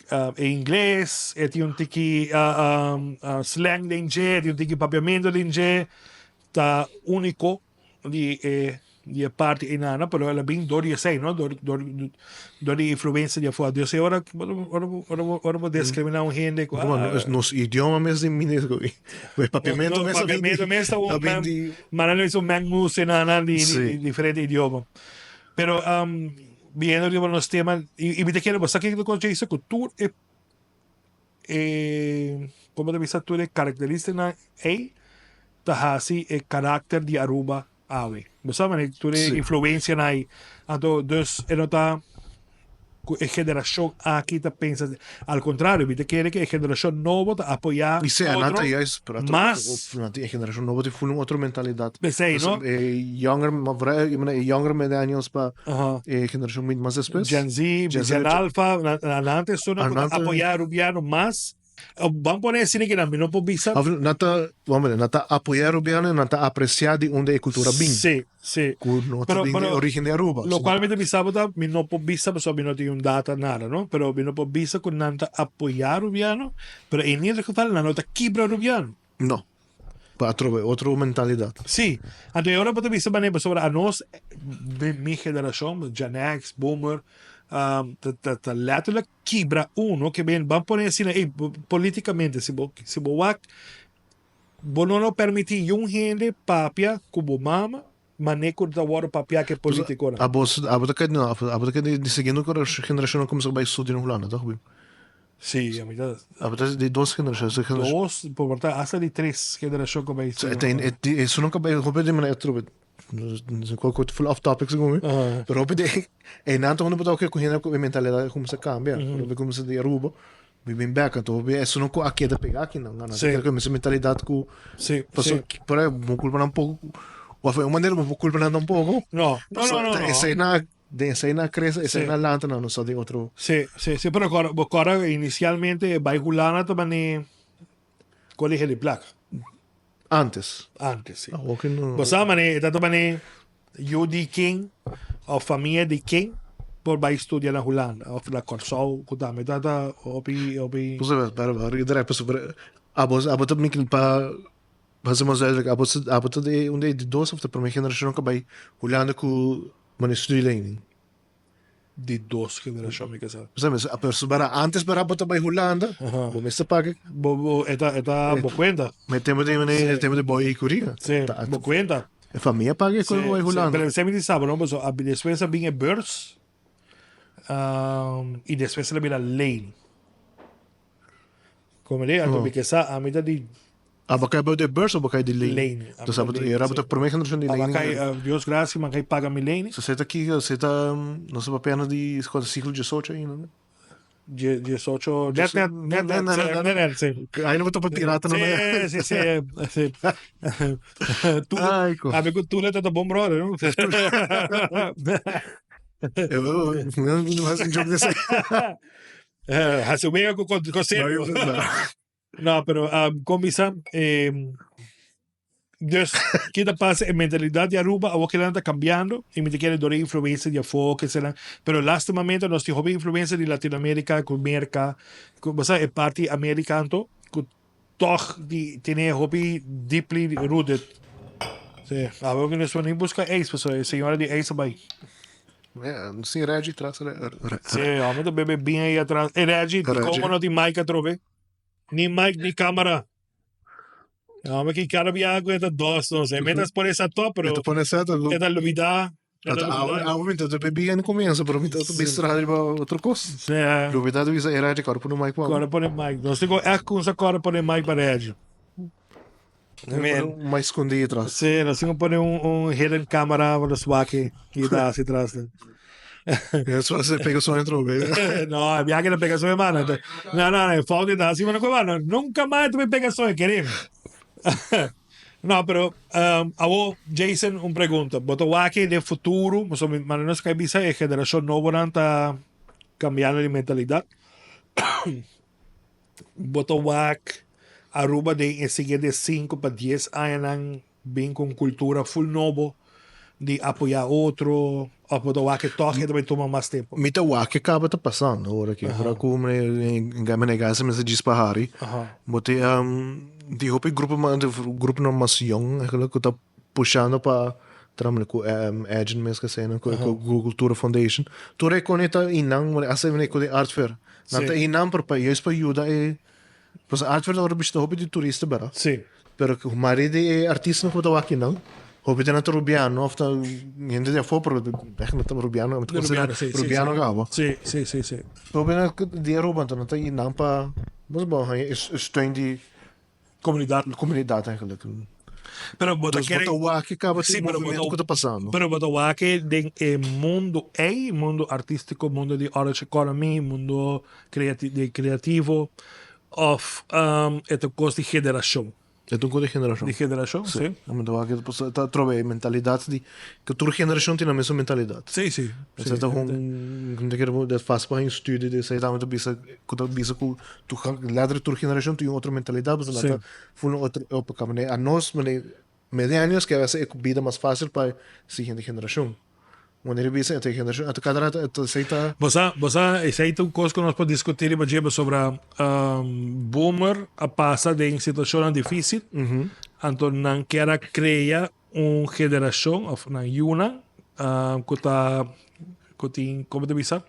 e ingles, e tin un tiki slang den dje, tin un tiki papiamento den dje, ta unico. Di e di e parti einana, pero el a bin dor di esei, no? Dor dor dor di influencia di afuera. Dios e ora ora ora ora bo ora bo discrimina un hende cu Bueno, ah, nos, nos idioma mes di mines go. We papiamento no, mes a bin papiamento di mes ta a un bin di maar nan is un mengmoes einana di di Sí. di diferente idioma. Pero um biendo riba nos tema y y mi ta kere bo sa kiko ta con Jason cu tur e E como ta bisa tur e caracteristicanan ey ta haci e caracter di Aruba awe. Bo sa manera tur e influencianan ey. Anto dus e no ta cu e generacion aki ta pensa al contrario mi ta kere cu e generacion nobo ta apoya otro mas. E generacion nobo tin full un otro mentalidad. Pesey no. E younger e younger millennials pa E generacion bini mas despues. Gen Z, Gen Alpha, nan ta esun ku ta apoyá Rubiano mas. Ban pone asina ki nan mi no por bisa. Of nan ta, wou mira, nan ta apoyá Rubiano i nan ta apresiá di unda e kultura bin. Sí, sí. Ku no ta bin di origen di Aruba. Lokual mi ta bisa bo ta, mi no por bisa pasobra mi no tin un data nada no, pero mi no por bisa ku nan ta apoyá Rubiano, pero en ieder geval nan no ta kibra Rubiano. No. Pa atrobe otro mentalidad. Sí. Anto e ora bo ta bisa manera pasobra anos den mi generacion, Gen X, Boomer, ta ta ta letterlijk kibra uno ke ben ban pone asina ey politicamente si bo si bo wak bo no lo permiti yun hende papia ku bo mama mane ku ta wòrdu papia ku e politikonan. Abo abo ta no abo ta keda di siguiente generacion a kuminsá bai studia na Hulanda toch? Sí, a mi ta. Abo ta di dos generacion. Dos, por ta hasta di tres generacion ku bai studia. Esun no ka bai hopi di manera trobe ku full off topic segun mi pero hopi di einan ta unda bo ta oke ku hende ku e mentalidad a kuminsá kambia hopi kuminsá di Aruba bi bin bek anto hopi esun ku a keda pega akinan nan ta kere ku e mes mentalidad ku pasobra por ahí bo kulpa nan poko of un manera bo por kulpa nan tampoco No, no, no, no, no. Esei nan Den esei nan crece, esei nan lanta nan no sa den otro. Sí, sí, sí, pero cora, bo cora inicialmente e bai Hulanda ta mane colegio di placa. Antes. Antes, sí. Awor que no. Bo sa mane, e ta mane yu di ken of famia di ken por bai studia na Hulanda of na Kòrsou ku tambe ta ta hopi hopi. Bo sa, pero pero pero abo abo ta mi pa hasi mas duidelijk abo abo ta de un de dos of de prome generacion ku bai Hulanda ku Mane studielening. Di dos generashon mi ke sa. Sa mes, pero su bara antes bara bo ta bai Hulanda, bo mester paga. Bo bo e ta e ta bo kuenta. Me tempo di mane tempo di boy Curia. Si, bo kuenta. E famia paga e ku bai Hulanda. Pero esei mi di sa bo no, pasobra a despues a bin e beurs y despues el a bira leen. Como di, anto mi ke sa ami ta di Abo kai bou di beurs of bo kai di lane? Lane. Dus abo ta era abo ta prome generacion di Abo lane. kai, Dios gracia man kai paga mi lane. So se ta ki se ta nos ta papiando di cuanto siglo diesocho ainda no? Die diesocho net net net net net net net si. Ai no bo ta pa pirata no. Si si si si. Ai ko. Ami ku Tula ta ta bon brother no. No hasi un joke dese. Hasi un wega ku consejo. No, pero um, kon bisa, eh, dus, ki ta pasa, e mentalidad di Aruba awor kinan ta cambiando y mi ta kere door e influencia di afo, ke sera, pero lastimamente nos tin hopi influencia di Latinoamerica cu Merca, cu bo sa e parti America anto, cu toch di tene hopi deeply rooted. Sí, awor cu nos ni busca ijs, pasobra e señora di ijs a bay. Yeah, sin Reggie tras. Sí, hombre ta bebe bien ahí atrás. E Reggie, Reggie. como no tin mic atrobe? Ni mic ni cámara. Hombre que cada biaha cu eta dos, no sé. Mientras pone esa top, pero E ta pone set, e ta lubida. E ta lubida. Awe mi ta bebe en comienzo, pero mi ta bistra riba otro cos. Sí. Lubida di bisa e Reggie, kòrda pone mic pa. Kòrda pone mic. Nos tin cu echt cuminsa kòrda pone mic pa Reggie. Un mic escondí atras. Sí, nos tin cu pone un hidden camera pa nos wak ki ta haci atras. Eso se pega sueño atrobe. No, e biaha ke ta pega sueño mano. No, no, no, fout ta haci mano cu mano. Nunca mas ta pega sueño, kereme. No, pero um, awo Jason un pregunta. Bo ta wak den futuro, pasobra mano nos kai bisa e generacion nobonan ta cambiando di mentalidad. Bo ta wak. Aruba den e siguiente sinku pa dies añanan bin ku un kultura ful nobo di apoyá otro òf bo ta wak e tòg e ta bai tuma mas tempu? Mi ta wak e kaba ta pasando ora aki. Ora ku mi negasi mester djis pa hari. Bo tin di hopi grupo gruponan mas yòn eigenlijk ku ta pushando pa traha ku Edjean mes kese ku Cultura Foundation. Tur e kos ta einan hasta ku e Art Fair. Nan ta einan pa juist pa yuda e Pasobra Art Fair ta ora bishita hopi di turista bera. Sí. Pero ku mayoria di e artistanan ku ta wak akinan, hopi di nan ta rubiano of ta hende di afó, pero echt nan ta rubiano, mi ta konsidera Rubiano, sí, sí, rubiano sí. kaba. Sí, sí, sí, sí. Hopi nan di Aruba anto nan ta yinan pa, nos bo haña e steun di Komunidat. komunidat eigenlijk. Pero bo ta Dus bo kere ta wak kaba Sí, tin pero bo ta movimento ku ta pasando. Pero bo ta wak den e mundo ei, mundo artístiko, mundo di orange economy, mundo creati di creativo of e ta cos di generacion? E ta un cos di generacion. Di generacion, si. Mi ta wak e ta atrobe e mentalidad di cu tur generacion tin nan mesun mentalidad. Si, si. Esei ta un mi ta kere bo dat fácil pa haña un studio di esei tambe ta bisa cu ta bisa cu tur later tur generacion tin un otro mentalidad pasobra nan ta ful un otro epoca. Manera anos manera millennials ke a hasi e bida mas fácil pa e siguiente generacion. Wanneer bisa e generacion a cada rato esei ta. Bo sa, bo sa, esei ta un kos ku nos por diskutí riba dje pasobra boomer a pasa den situashonnan difísil, anto nan kier a krea un generashon òf nan yunan ku ta ku tin komo ta bisa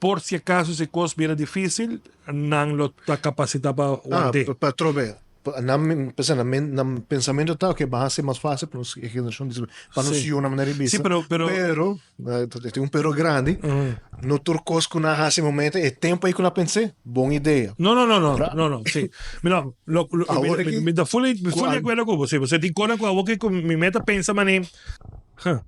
por si akaso si kos bira difísil nan lo ta kapasitá pa want'é. Ah, pa atrobe. Nan pensa nan men nan pensamentu ta oke ban hasi mas fácil pa nos e generashon di pa nos yu na manera di bisa. Sí, pero pero Pero tin un pero grandi no tur kos ku nan hasi momento e tempu ei ku nan pens'é bon idea. No no no no no no sí mi no lo lo Awor aki mi ta fully mi fully di akuerdo ku bo sí pasobra tin kosnan ku awor ku mi meta pensa manera huh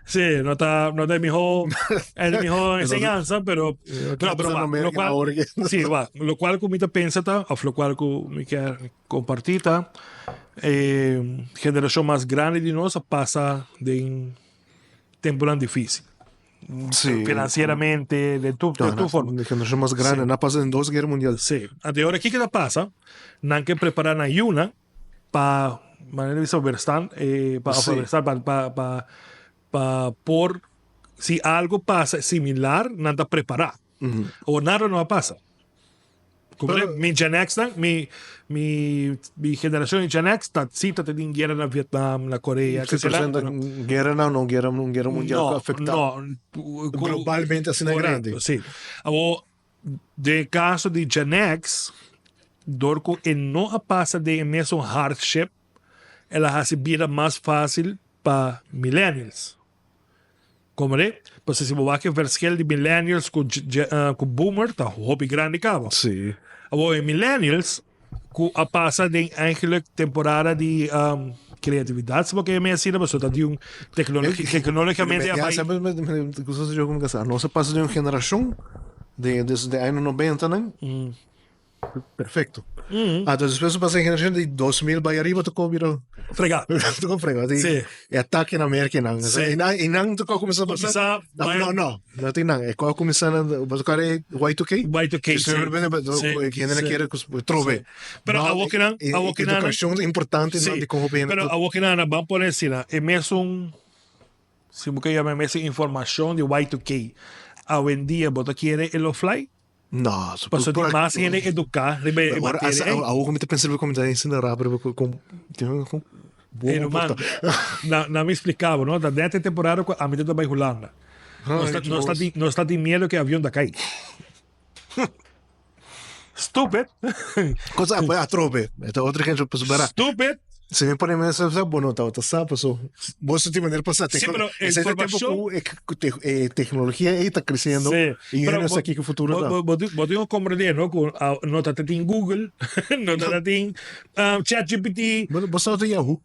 sí no ta no ta e miho e miho enseñansa pero pero pero wak lokual sí wak lokual ku mi ta pensa ta òf lokual ku mi kier kompartí ta e generashon mas grandi di nos a pasa den tempunan difísil finansieramente den tur den tur forma E generashon mas grandi nan a pasa den dos guera mundial. Sí anto e ora kiko ta pasa nan ke prepará nan yunan pa manera di bisa weerstand eh, pa Sí. weerstand pa pa pa pa por si algo pasa similar nan ta prepara. Awor nada no a pasa. Comprende? Pero- Mi Gen X nan, mi mi mi generacion di Gen X ta si ta tin guera na Vietnam, na Korea, Sí, que pero sela. guera no, no guera, un guera mundial No, ku afecta no, ku- globalmente asina Correcto, grandi. Sí. Awor Den e kaso di Gen X, dor ku e no a pasa den e mesun hardship, el a hasi bida mas fásil pa millennials. Komprendé? Pasobra si bo wak e verschil di millennials ku ku boomer ta hopi grandi kaba. Sí. Awor e millennials ku a pasa den eigenlijk temporada di kreatividat, si bo ke yama asina, pasobra ta di un teknologia, teknologicamente a Ya, bai. semper me, me, gusta yo como que nos a pasa di un generacion de desde año 90 nan. Perfecto. Ah, despues pasa generacion di 2000 bai arriba tocó bira Frega. tocó frega. Di, Sí. E ataque na Merca nan. Sí. E nan, e nan tocó cuminsa pasa. Cuminsa No, bai- no, no. No tin nan. E kò kuminsá na, bo ta kòrda e Y2K? Y2K, Si sí. bene, Sí, hende sí. kere kus trobe. Pero No, awor kinan, awor kinan. Edukashon ta importante Sí, no di kon hopi hende pero awor kinan ban pone asina, e mesun, si bo ke yama e mesun informashon di Y2K, awendia bo ta kere e lo fly? No, so Pasobra tin mas hende eduká riba e Ora, materia ei. awor ku mi ta pensa riba ku mi ta ensina rápido riba kon, tin kon Ey ruman, na na mi explica bo no, ta net e temporada cu ami ta bay Hulanda. Nos ta nos ta tin nos ta tin miedo cu e avion ta cay. Stupid. Cosa a atrobe, e ta otro ejemplo pasobra. Stupid. Si mi pone mesa sa bo no tabata sa paso bo su tin manera pasa Sí, pero esei ta tempo informacion cu e tecnologia ei ta creciendo Sí, y pero hende bo sa kico futuro ta. bo bo bo tin cu comprende no cu no ta tin Google, no ta tin ChatGPT. Bo bo sa ta Yahoo.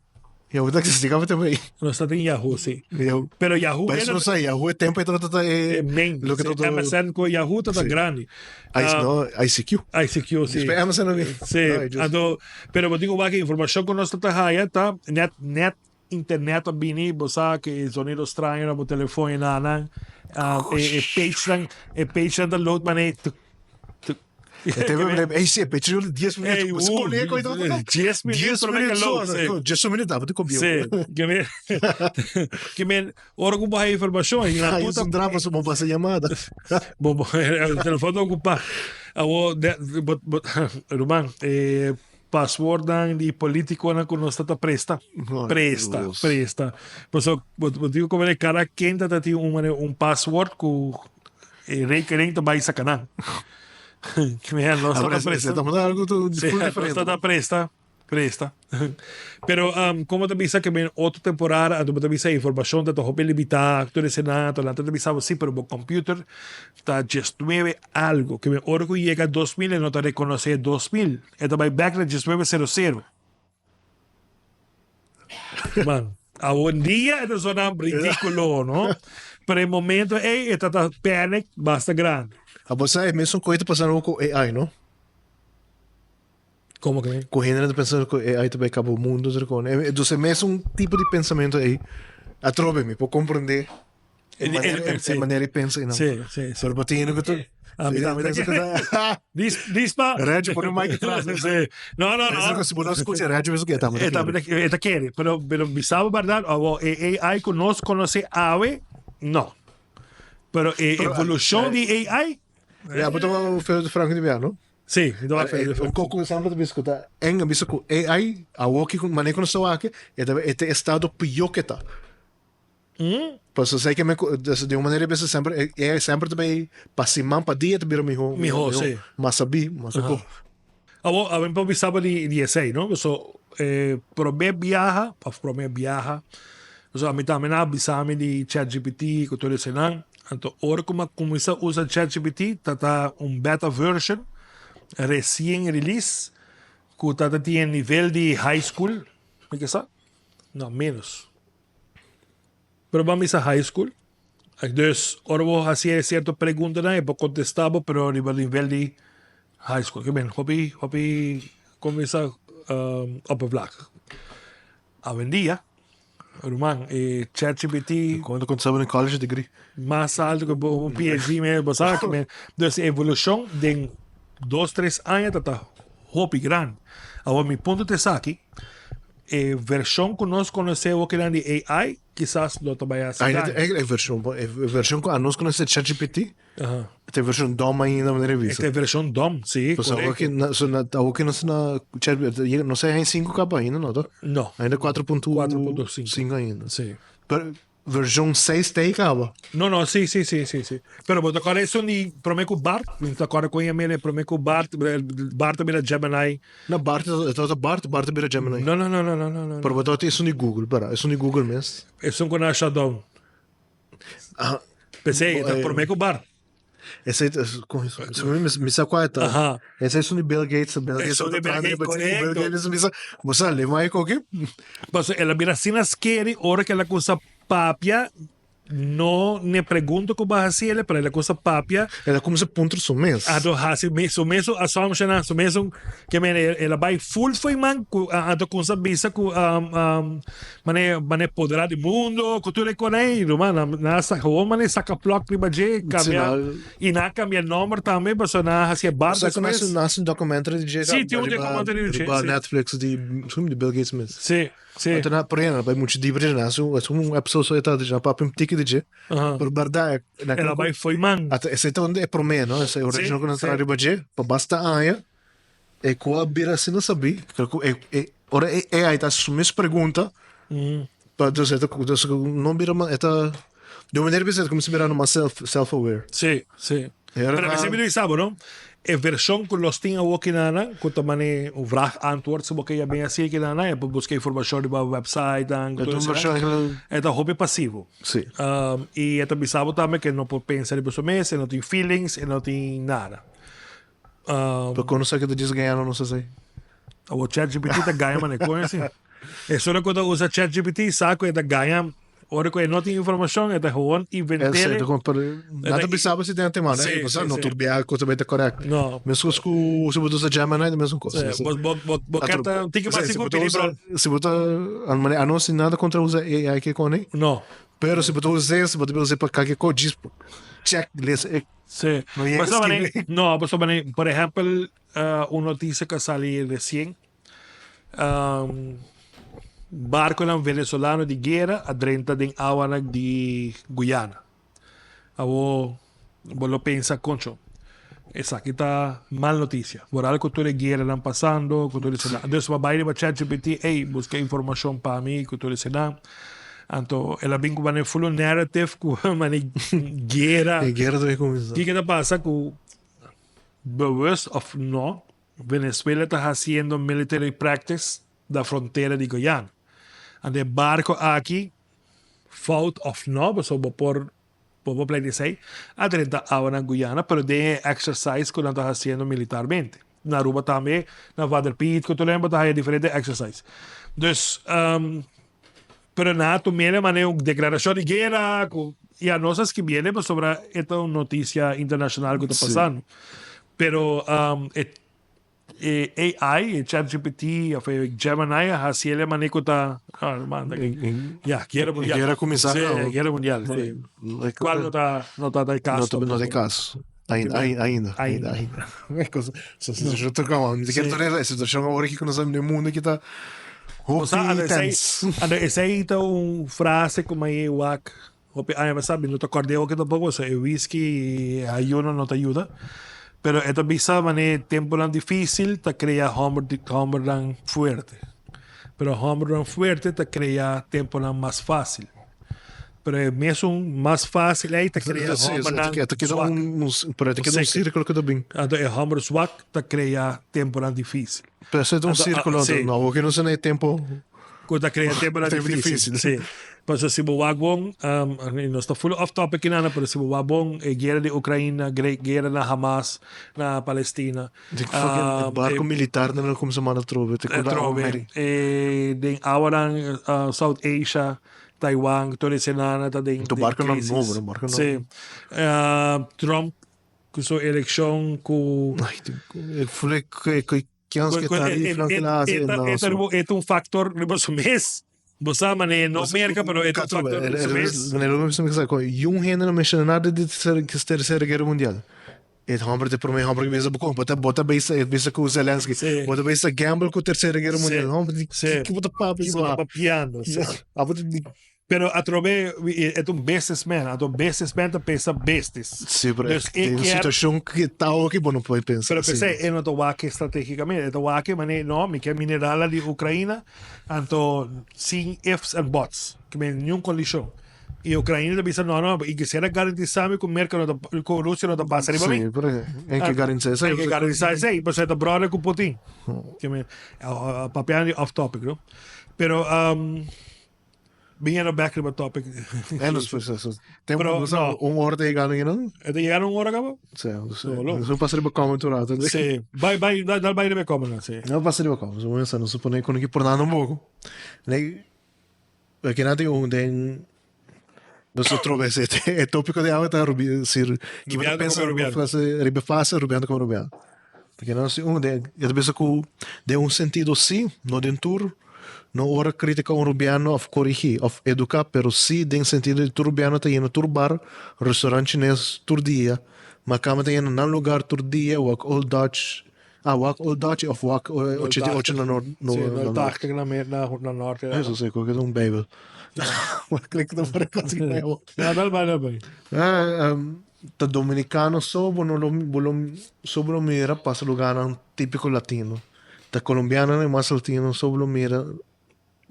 Yahoo ta existi caba tempo ei. No ta tin Yahoo, sí. Yahoo. Pero Yahoo Pero eso no sa Yahoo e tempo ei tabata ta e E main. loke Sí, tabata MSN cu Yahoo tabata Sí. grandi. I no, ICQ. ICQ, sí. Despues MSN a bin. Sí, Ay, Dios. anto, pero bo tin cu wak e informacion cu nos ta ta haya ta net net internet a bini, bo sa cu e zonido straño na bo telefon y nan nan, e page nan, e page nan ta load mane tuk tuk. E te be ey sí, pe chido 10 Ey, minutos. uh, Colega y todo. 10 minutos 10 promé que minutos. load, sí. 10 minutos, daba te comió. Sí, ke men, ke men, ora ku bo haya informashon, i na Ay, tur es ta un drama, su bo pasa llamada. bo bo el telefòn ta okupá. Awor, de, bo, bo, ruman, e paswoordnan di politikonan ku nos ta ta presta. Ay, Presta, Dios. presta. Pasobra bo, bo tin ku komprende kada ken ta ta tin un manera un paswoord ku e rekening ta bai saka nan. Mira, nos Ahora, ta presta. estamos algo tu Sí, full nos diferente. ta presta, presta. Pero um, como ta bisa que men otro temporada, anto bo ta bisa informacion ta hopi limitá, tur ese nan, anto nan ta bisa bo sí, pero bo computer ta 19 algo, que men ora cu yega 2000 e no ta reconoce 2000, e ta bai back na 1900. Man, awendia e ta sona ridículo, no? Pero e momento ei e ta ta panic basta grandi. A bo sa e mesun koe ta pasando ku AI, no? Como que? Ku hende ta pensando ku AI ta bai kaba mundu, otro kon. Dus e mesun tipo di pensamentu ei atrobe mi por komprende E manera, e, e manera di pensa einan. Sí, sí, sí. Pero bo tin hende ku ta. A mi tambe ta kere. Dis, dispa. Reggie, pone mic atras. Sí. No, no, no. Si bo no skucha Reggie, pensa ku e tambe ta E tambe kere. ta, e ta kere. Pero, pero mi sa berdad, awor e AI ku nos konosé awe, no. Pero e evolushon di AI. Ja, bo ta veel de Frank di bia, no? Sí, mi ta veel de Un koko semper ta bisa ku ta eng a bisa ku AI awor ki manera ku nos ta wak, e ta e ta estado pió ke ta. Pasobra esei ke me ku di un manera bisa semper e semper ta bay pa siman pa dia ta bira miho Miho si. Mas sabí mas ku. Awor a mi por bisa bo di di esei no paso e prome biaha of prome biaha paso ami tambe nan a bisa mi di chatgpt ku tur esenan anto ora ku mi a kuminsa usa chatgpt ta ta un beta version resien release ku ta ta tin e nivel di high school mi ke sa no menos. Pero bo a misa high school. Dus ora bo hasi e cierto preguntanan e por contesta bo pero riba nivel di high school. Ke men hopi hopi cuminsa oppervlakig. Awendia ruman e chatgpt. Cuando contesta bo den college degree. Mas alto ke bo un PhD mes bo sa ke men. Dus e evolucion den dos tres aña ta ta hopi grandi. Awor mi punto ta esaki. E vershon ku nos konosé wokinan di AI kisas lo ta bai hasi Ainda daño. e vershon, e vershon ku anos konosé ChatGPT, ta e vershon dom ainda manera e bisa. E ta e vershon dom, si, Pues korekto. awoki na, so na, awoki nos na chat, no sa hain sinku kaba ainda no, to? No. Ainda 4.5 4.5 ainda. Si. Pero Version 6 ta caba. No, no, sí, sí, sí, sí, sí. Pero bo ta corda esun di prome cu Bart? Mi ta corda cu email e prome cu Bart, Bart a bira Gemini. No, Bart, e tabata Bart, Bart a bira Gemini. No, no, no, no, no, no, no. Pero bo tabata esun di Google, para, esun di Google mes. Esun cu nan a shut down. Ah. P'esei, e ta prome cu Bart. Esei ta, con eso, mi sa cual ta. Aha. Esei esun di Bill Gates, Bill Gates. Esun di Bill Gates, Bill correcto. Gates mi sa, bo sa, le mai koki. Pasobra el a bira asina scary ora cu el a cuminsa papia, no n'e pregunta cu bo a haci el, pero el a cuminsa papia. El a cuminsa puntra su mes. Anto haci su mesun assumptionnan, su mesun, ke men el a bay full fo'i man cu anto cuminsa bisa cu Mane mane podera di mundo cu tur e cona ey ruman nan nan a sa gewoon mane saca plok riba dje cambia y nan a cambia nomber tambe pasobra nan a haci e bar Sa cu despues. nace un documentary di dje Si tin un documentary di dje riba si. Netflix di di Bill Gates mes. Si si. Anto nan por nan a bay mucho dieper dje nan haci un episode so e ta dje nan papia un tiki di dje pero berdad El a bay fo'i man. Ata esey ta e prome no esey original cu nan traha riba dje pa basta aña. E ku a bira asina sabí, creo ku e e ora e AI ta hasi su mes pregunta, pa dus e ta dus no bira mas e ta di un manera bisa e ta kuminsá bira mas self self aware. Sí, sí. E ora Pero mi siempre bisa bo no, e vershon ku los tin awor kinana ku ta mane un vraag antwoord si bo ke yam'é así kinana e por buska informashon riba websitenan E ta un vershon e ta hopi pasivo. Sí. I e ta bisa bo tambe ke no por pensa riba su mes, e no tin feelings, e no tin nada. Pero kono sa ke ta djis gañando nos asei? Awor ChatGPT ta gaña mane kon así. Esun ku ta usa ChatGPT sa ku e ta gaña ora ku e no tin informashon e ta gewoon invent'é. E ta Nan ta bisa bo si den antemano Sí, bo sa sí, no sí. tur bia kos ta bai ta korekto. No. Meskos ku si bo ta usa Gemini ta mesun kos. Sí, bo bo bo bo ker ta un tiki mas Si sigur bo ta pidi usa bro. si bo ta a manera a no sin nada kontra usa AI ke kone. No. Pero si bo ta us'é, si bo ta us'é pa kake kos, djis check lesa e. Sí. No yega Pasobra skirbi. manera, no, pasobra manera, por ehèmpel, un notisia ku a sali resien, barkonan venezolano di guera a drenta den awanan di Guyana. Awor bo lo pensa, Concho, esaki ta mal noticia. Vooral cu tur e gueranan pasando, cu tur esnan. Dus bo a bay riba ChatGPT, ey, busca informacion pa mi cu tur esnan. Anto el a bin cu manera full un narrative cu manera guera. E guera ta bay cuminsa. Kico ta pasa cu bewust of no, Venezuela ta haciendo military practice na frontera di Guyana. Anto e barco aki Fout of no, pasobra bo por bo por play esei, a drenta awa na Guyana, pero den e exercise ku nan ta hasiendo militarmente. Na Aruba tambe, na Vader Piet ku tur bo ta haya diferente exercise. Dus, pero nan a tum'é manera un deklarashon di guera ku ya nos a skibié pasobra e ta un notisia internashonal ku ta pasando. Pero e E AI, e ChatGPT of e Gemini a haci el e mane cu ta ah, manda. Ya, guera mundial. Guera cuminsa Sí, caba. guera mundial, sí. Cual no ta no ta el caso. No ta el caso. Ainda, ainda, ainda, Ainda. ainda. Esa situacion ta caba. Mi ta kier torna e situacion awor aki cu nos ta den mundo aki ta O sea, hopi ando esey, tense. ando esey ta un frase cu mi a wak Hopi aña pasá mi no ta kòrd'é oke tampoko, so e whisky i e ayuno no ta yuda. Pero e ta bisa manera tempunan difísil ta krea hòmber di hòmbernan fuerte. Pero hòmbernan fuerte ta krea tempunan mas fásil. Pero e mesun mas fásil ei ta krea hòmbernan E ta keda swak. un, pero e ta keda un sírkulo ku ta bin. Anto e hòmber swak ta krea tempunan difísil. Pero esei ta un Anto, sírkulo, sí. no, oke nos na e tempu. Ku ta krea tempunan Tempu difísil. difísil. Sí. Pasobra si bo wak bon, nos ta full off topic kinan, pero si bo wak bon, e guera di Ukraina, guera na Hamas, na Palestina. Di fucking barco militar nan a kumsa manda atrobe, te ku Atrobe. E den awanan South Asia, Taiwan, tur esei ta den Tu barconan crisis. nobo, no barco nobo. Sí. Trump ku su elekshon ku. Ay, e Kians ke tarifnan ke nan hasi na nos. E ta un factor riba su mes. Bo sa manera no Merca pero e ta un factor riba su mes. Manera lo mi sa con yun hende no menciona nada di tercera guerra mundial. E homber ta e prome homber ke bisa bo bo ta bo ta bisa bisa ku Zelensky bo ta bisa gamble ku tercera guerra mundial. Homber di kiko bo ta papia. Kiko bo ta papiando. Abo ta di. Pero atrobe e ta un businessman, anto businessman ta pensa business. Sí, pero Dus e den kier situacion cu ta awo aki bo no por pensa Pero asina. p'esei e no ta wak estrategicamente, e ta wak manera no, mi kier mineralnan di Ukraina, anto sin ifs and buts, ke men niun condicion. Y Ukraina ta bisa no, no, y kisiera garantisa mi cu Merca no ta, cu Rusia no ta pasa riba mi. Sí, pero en ke garantisa esei. En ke garantisa esei, pasobra e ta brother cu Putin. Ke men, papiando di off topic, no? Pero Biniendo back riba topic. En dus pues eso. Tempo Pero, nos no. un hora te llegando aquí, no? E ta llegando un hora caba? Sí, dus, No, lo. nos pasa riba comment un rato. Sí. Bai, bai, dal, dal bai riba comment, sí. No pasa riba comment. Nos nos supone con aquí por nada un poco. Nee, aquí nada un den nos otro vez este el tópico de agua está rubi sir que Rubiando pensa como rubiano. frase riba fase rubiando como rubiano. Porque no si un de yo pensa ku de un sentido sí, no den tur No ora critica un rubiano of corigi of educa pero si den sentido di tur rubiano ta yena tur bar, restaurant chines tur dia, ma cama ta yena nan lugar tur dia wak old dutch ah wak old dutch of wak 88 na nor Sí, na nort. 80 na na na norte. Eso si cu ta un bijbel. Wak klik ta por cos ki nuevo. Ja, dal bai, dal bai. Ah, ta dominicano so bo no lo bo lo so bo lo mira pasa lugarnan tipico latino. Ta colombianonan y mas latino so lo mira.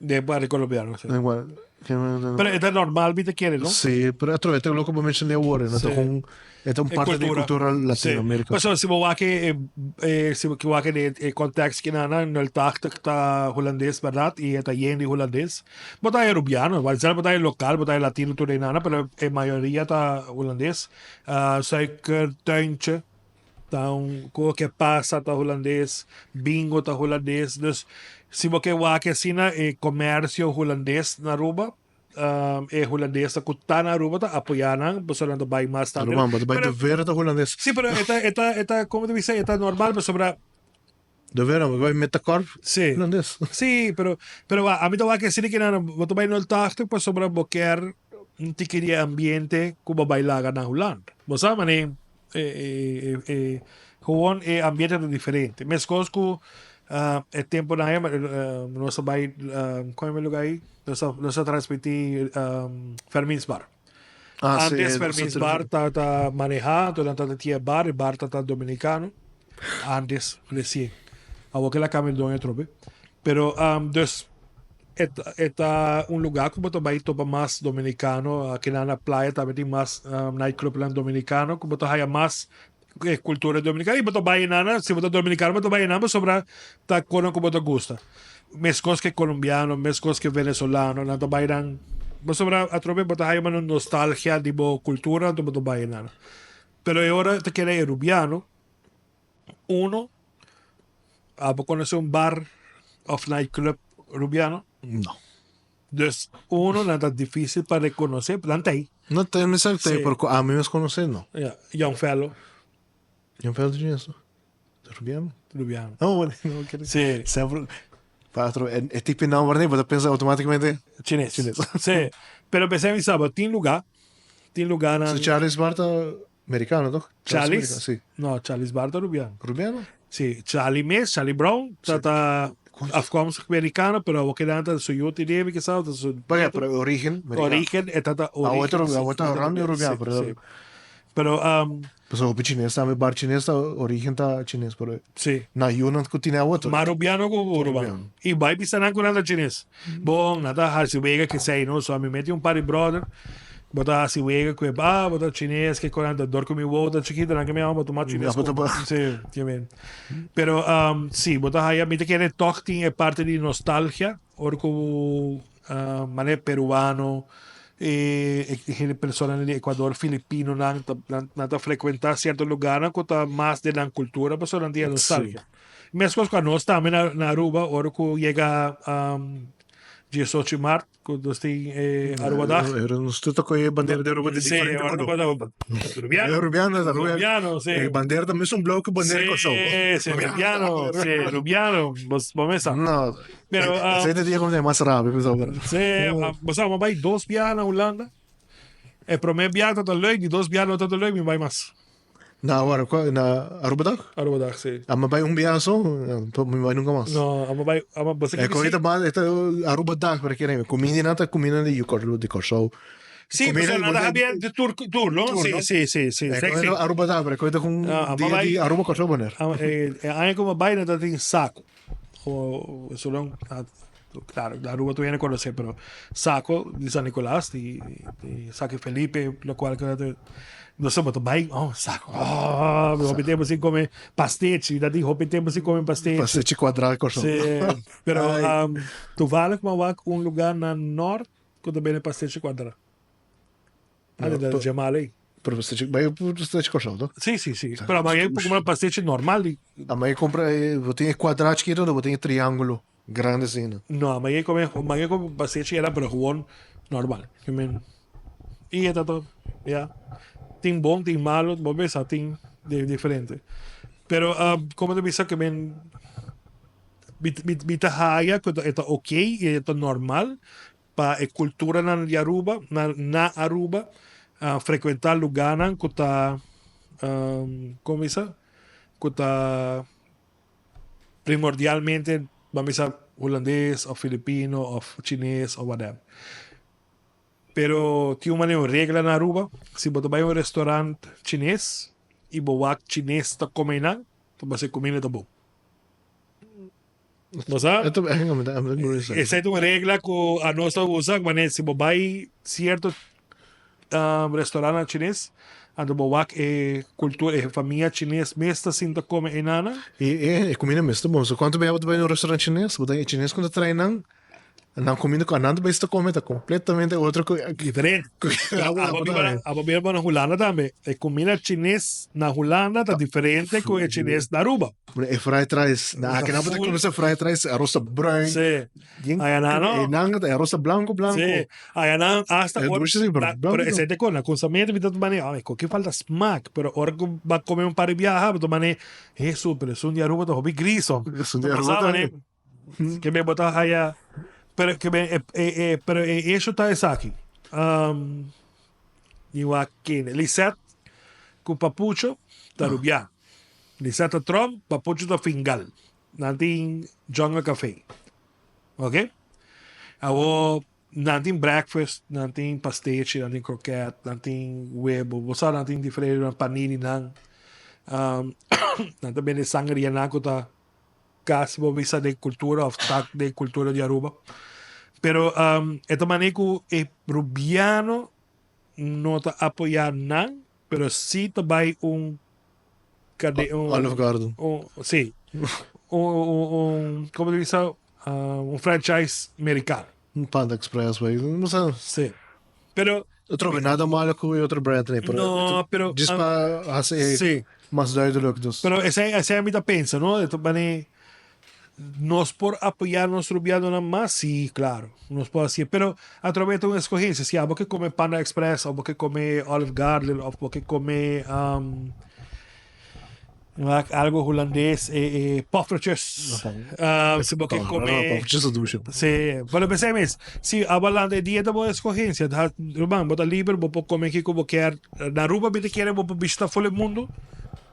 Den parti colombiano, si. Igual. Pero e ta normal mi ta kere, no? Si, pero otro vez ta loke bo menciona awor, no ta Sí. un e ta un parte di cultura Latinoamerica. Pasobra si bo wak e e si bo wak e e context kinan nul tachtig ta hulandes berdad y e ta yen di hulandes. Bo ta Arubiano, bo ta local, bo ta latino tur einan, pero e mayoria ta hulandes. Suikertuintje Ta un ko ke pasa ta hulandes, bingo ta hulandes. Dus si bo ke wak asina e komersio hulandes na Aruba, e hulandesnan ku ta na Aruba ta apoyá nan pasobra nan ta bai mas tantu. Ruman, bo ta bai de vera ta hulandes. Sí, pero e ta e ta e ta komo ta bisa e ta normal pasobra. De vera, bo ta bai metacorp Sí. hulandes. Sí, pero pero ami ta wak asina ke nan bo ta bai nul tachtig pasobra bo kier. un tiki di e ambiente ku bo bai laga na Hulanda. Bo sa manera e gewoon e ambiente ta diferente. Meskos ku e temponan ei nos a bai kon e luga ei? Nos a nos a transmití Fermin's Bar. Antes Fermin's Bar tabata manehá, anto nan tabata tin e bar, e bar tabata dominikano antes resien. Awor ke el a kambia di doño atrobe. Pero dus E ta un lugá ku bo ta bai topa mas dominikano. Akinan na playa tambe tin mas nightclubnan dominikano ku bo ta haya mas e kultura dominikano. I bo ta bai einan, si bo ta dominikano bo ta bai einan pasobra ta kono ku bo ta gusta. Meskos ke kolombiano, meskos ke venezolano, nan ta bai nan pasobra atrobe bo ta haya un nostalgia di bo kultura anto bo ta bai einan. Pero e ora ta keda e rubiano, uno. Abo conoce un bar of nightclub Rubiano? No. Dus uno nan ta dificil pa reconoce, nan ta ahí. No ta, mi sa ta ahí, pero cu ami mes conoce no. Ja, Young Fellow. Young Fellow ta chines no? Ta Rubiano? Rubiano. No, bueno, no quiere. Sí. Sempre, pa otro, e, e tipo nomber ni, bo ta pensa automaticamente. Chines. Chines. Sí. Pero pensé mi sa, bo tin lugar, tin lugar nan. So Charles Bar ta Mericano toch? Charles? Sí. No, Charles Bar ta Rubiano. Rubiano? Sí, Charlie mes, Charlie Brown, ta ta afkomstig Mericano, pero awor keda ta su yu tin debe kisas, ta su Bueno, pero origen mericano. Origen, e ta ta origen. Awor ta, awor ta rond di Rubiano, pero Sí. Pero Pasobra hopi chines tambe, bar chines ta origen ta chines, pero Sí. na yunan ku tin awor ta Mas Rubiano ku Rubiano. I bai bisa nan ku nan ta chines. Bon, nan ta hasi wega kesei no, so ami meti un par di brother, bo ta hasi wega ku e ah, bo ta chines, ke kos, dor ku mi wowo ta chikito nan ke mi ama bo tuma chines ku si, ke men. Pero si, bo ta haya, mi ta kere tòg tin e parti di nostalgia ora ku manera peruano e hende personanan di Ecuador, filipinonan ta nan ta frekuentá sierto lugarnan ku ta mas den nan kultura pasobra nan tin e nostalgia. Meskos ku anos tambe na na Aruba ora ku yega diesocho di mart ku nos tin e Arubadag. Pero nos tur ta kohe e bandera di Aruba di diferente kolor. Rubiano. Rubiano, Rubiano, si. E bandera ta mesun blou ku bandera di Kòrsou. Si, si, Rubiano, si, Rubiano, bos bo mesa. No, Pero esei ta dia ku mi ta mas rabia pasobra. Si, bo sa mi a bai dos biaha na Hulanda. E promé biaha tabata leuk, di dos biaha no tabata leuk, mi bai mas. Na awor kua na Aruba dag? Aruba dag si. Amo bai un biaha so, mi bai nunca mas. No, amo bai, amo bo sa E koi ta ba esta Aruba dag pero kere kuminda nan ta kuminda di di Kòrsou. Si, pasobra nan ta habia di tur tur no? Si, si, si, si. E koi ta Aruba dag pero koi ta kon dia di Aruba Kòrsou wanneer? E aña ku mi a bai nan ta tin saku. O eso nan claro Aruba tur hende konosé pero Saco di San Nicolas di di Saco Felipe locual ku nos tabata bai oh Saco oh hopi tempo sin come pastechi ta tin hopi tempo sin come pastechi. Pastechi cuadra Kòrsou. Si pero toevallig mi a wak un lugar na nort ku ta bende pastechi cuadra. Antes da Jamal ei. Pero pastechi bai pastechi Kòrsou to? Si si si pero a mi por kumpra pastechi normal di. A mi kumpra bo tin e kuadra chikito bo tin e triángulo grandi asina. No a mi come a mi come pastechi era pero gewoon normal I mean y e ta todo ya tin bon tin malo bo bisa tin diferente pero como ta bisa ke men mi ta haya ku e ta ok y e ta normal Pa e kulturanan di Aruba, na na Aruba, frekuentá lugánan ku ta, komo bisa, ku ta primordialmente, ban bisa, hulandes òf filipino òf chines òf whatever. Pero tin un manera, un regla na Aruba, si bo ta bai un restorant chines i bo wak chines ta kome einan, ta basa e kuminda ta bon. Bo sa? Esei ta un regla ku anos ta usa wanneer si bo bai sierto restaurantnan chines anto bo wak e kultura e famia chines mes ta sinta kome einana. E kuminda mes ta bon. So kuantu bia bo ta bai na un restaurant chines bo ta e chines ku ta trae nan. Nan kuminda ku anan ta bes ta kome ta kompletamente otro ku. Diferente. Abo biba na Hulanda tambe. E kuminda chines na Hulanda ta diferente ku e chines na Aruba. E fried rice. Na aki nan bo ta kome sa fried rice aros ta bruin. Si. Aya nan no. E nan e aros ta blanco blanco. Si. Aya nan hasta. E dushi si pero blanco. Pero esei ta kon na kunsamentu mi ta mane ay koke falta smak pero ora ku bo a kome un par di biaha bo ta mane Hesu pero esun di Aruba ta hopi gris ho. Esun di Aruba ta. Ke men bo ta haya, pero ke men e e pero e hecho ta esaki. Um, mi wak kende. Lisette ku Papucho ta Rubiano. Lisette ta Trump, Papucho ta Fingal. Nan tin Jungle Cafe. Ok? Awo nan tin breakfast, nan tin pastechi, nan tin kroket, nan tin webo. Bo sa nan tin diferente panini nan. Um, nan ta bende sangria nan ku ta Casi bo bisa den cultura of tak den cultura di Aruba. Pero um, e ta mane cu e Rubiano no ta apoya nan, pero si ta bay un cade un Olive Garden. Un, si. Un, un, un, como te bisa? Uh, un franchise mericano. Un Panda Express, wey. No sé. Si. Pero Otro vez, nada malo cu e otro brand nee, pero No, pero just pa haci sí. mas duidelijk dus. Pero esey esey mi ta pensa, no? Eto mane nos por apoya nos rubianonan mas? Sí, claro, nos por hacié. Pero atrobe ta un escogencia. Si abo ke come Panda Express, of bo ke come Olive Garden, of bo ke come um, Wak algo hulandes, eh, eh, poffertjes. Uh, si bo ke come. Poffertjes ta dushi. Sí, pero pensé mes, si abalante e dieta bo escogencia, ha, ruman, bo ta liber, bo por come kiko bo kier. Na Aruba mi ta kere bo por bishita full e mundo,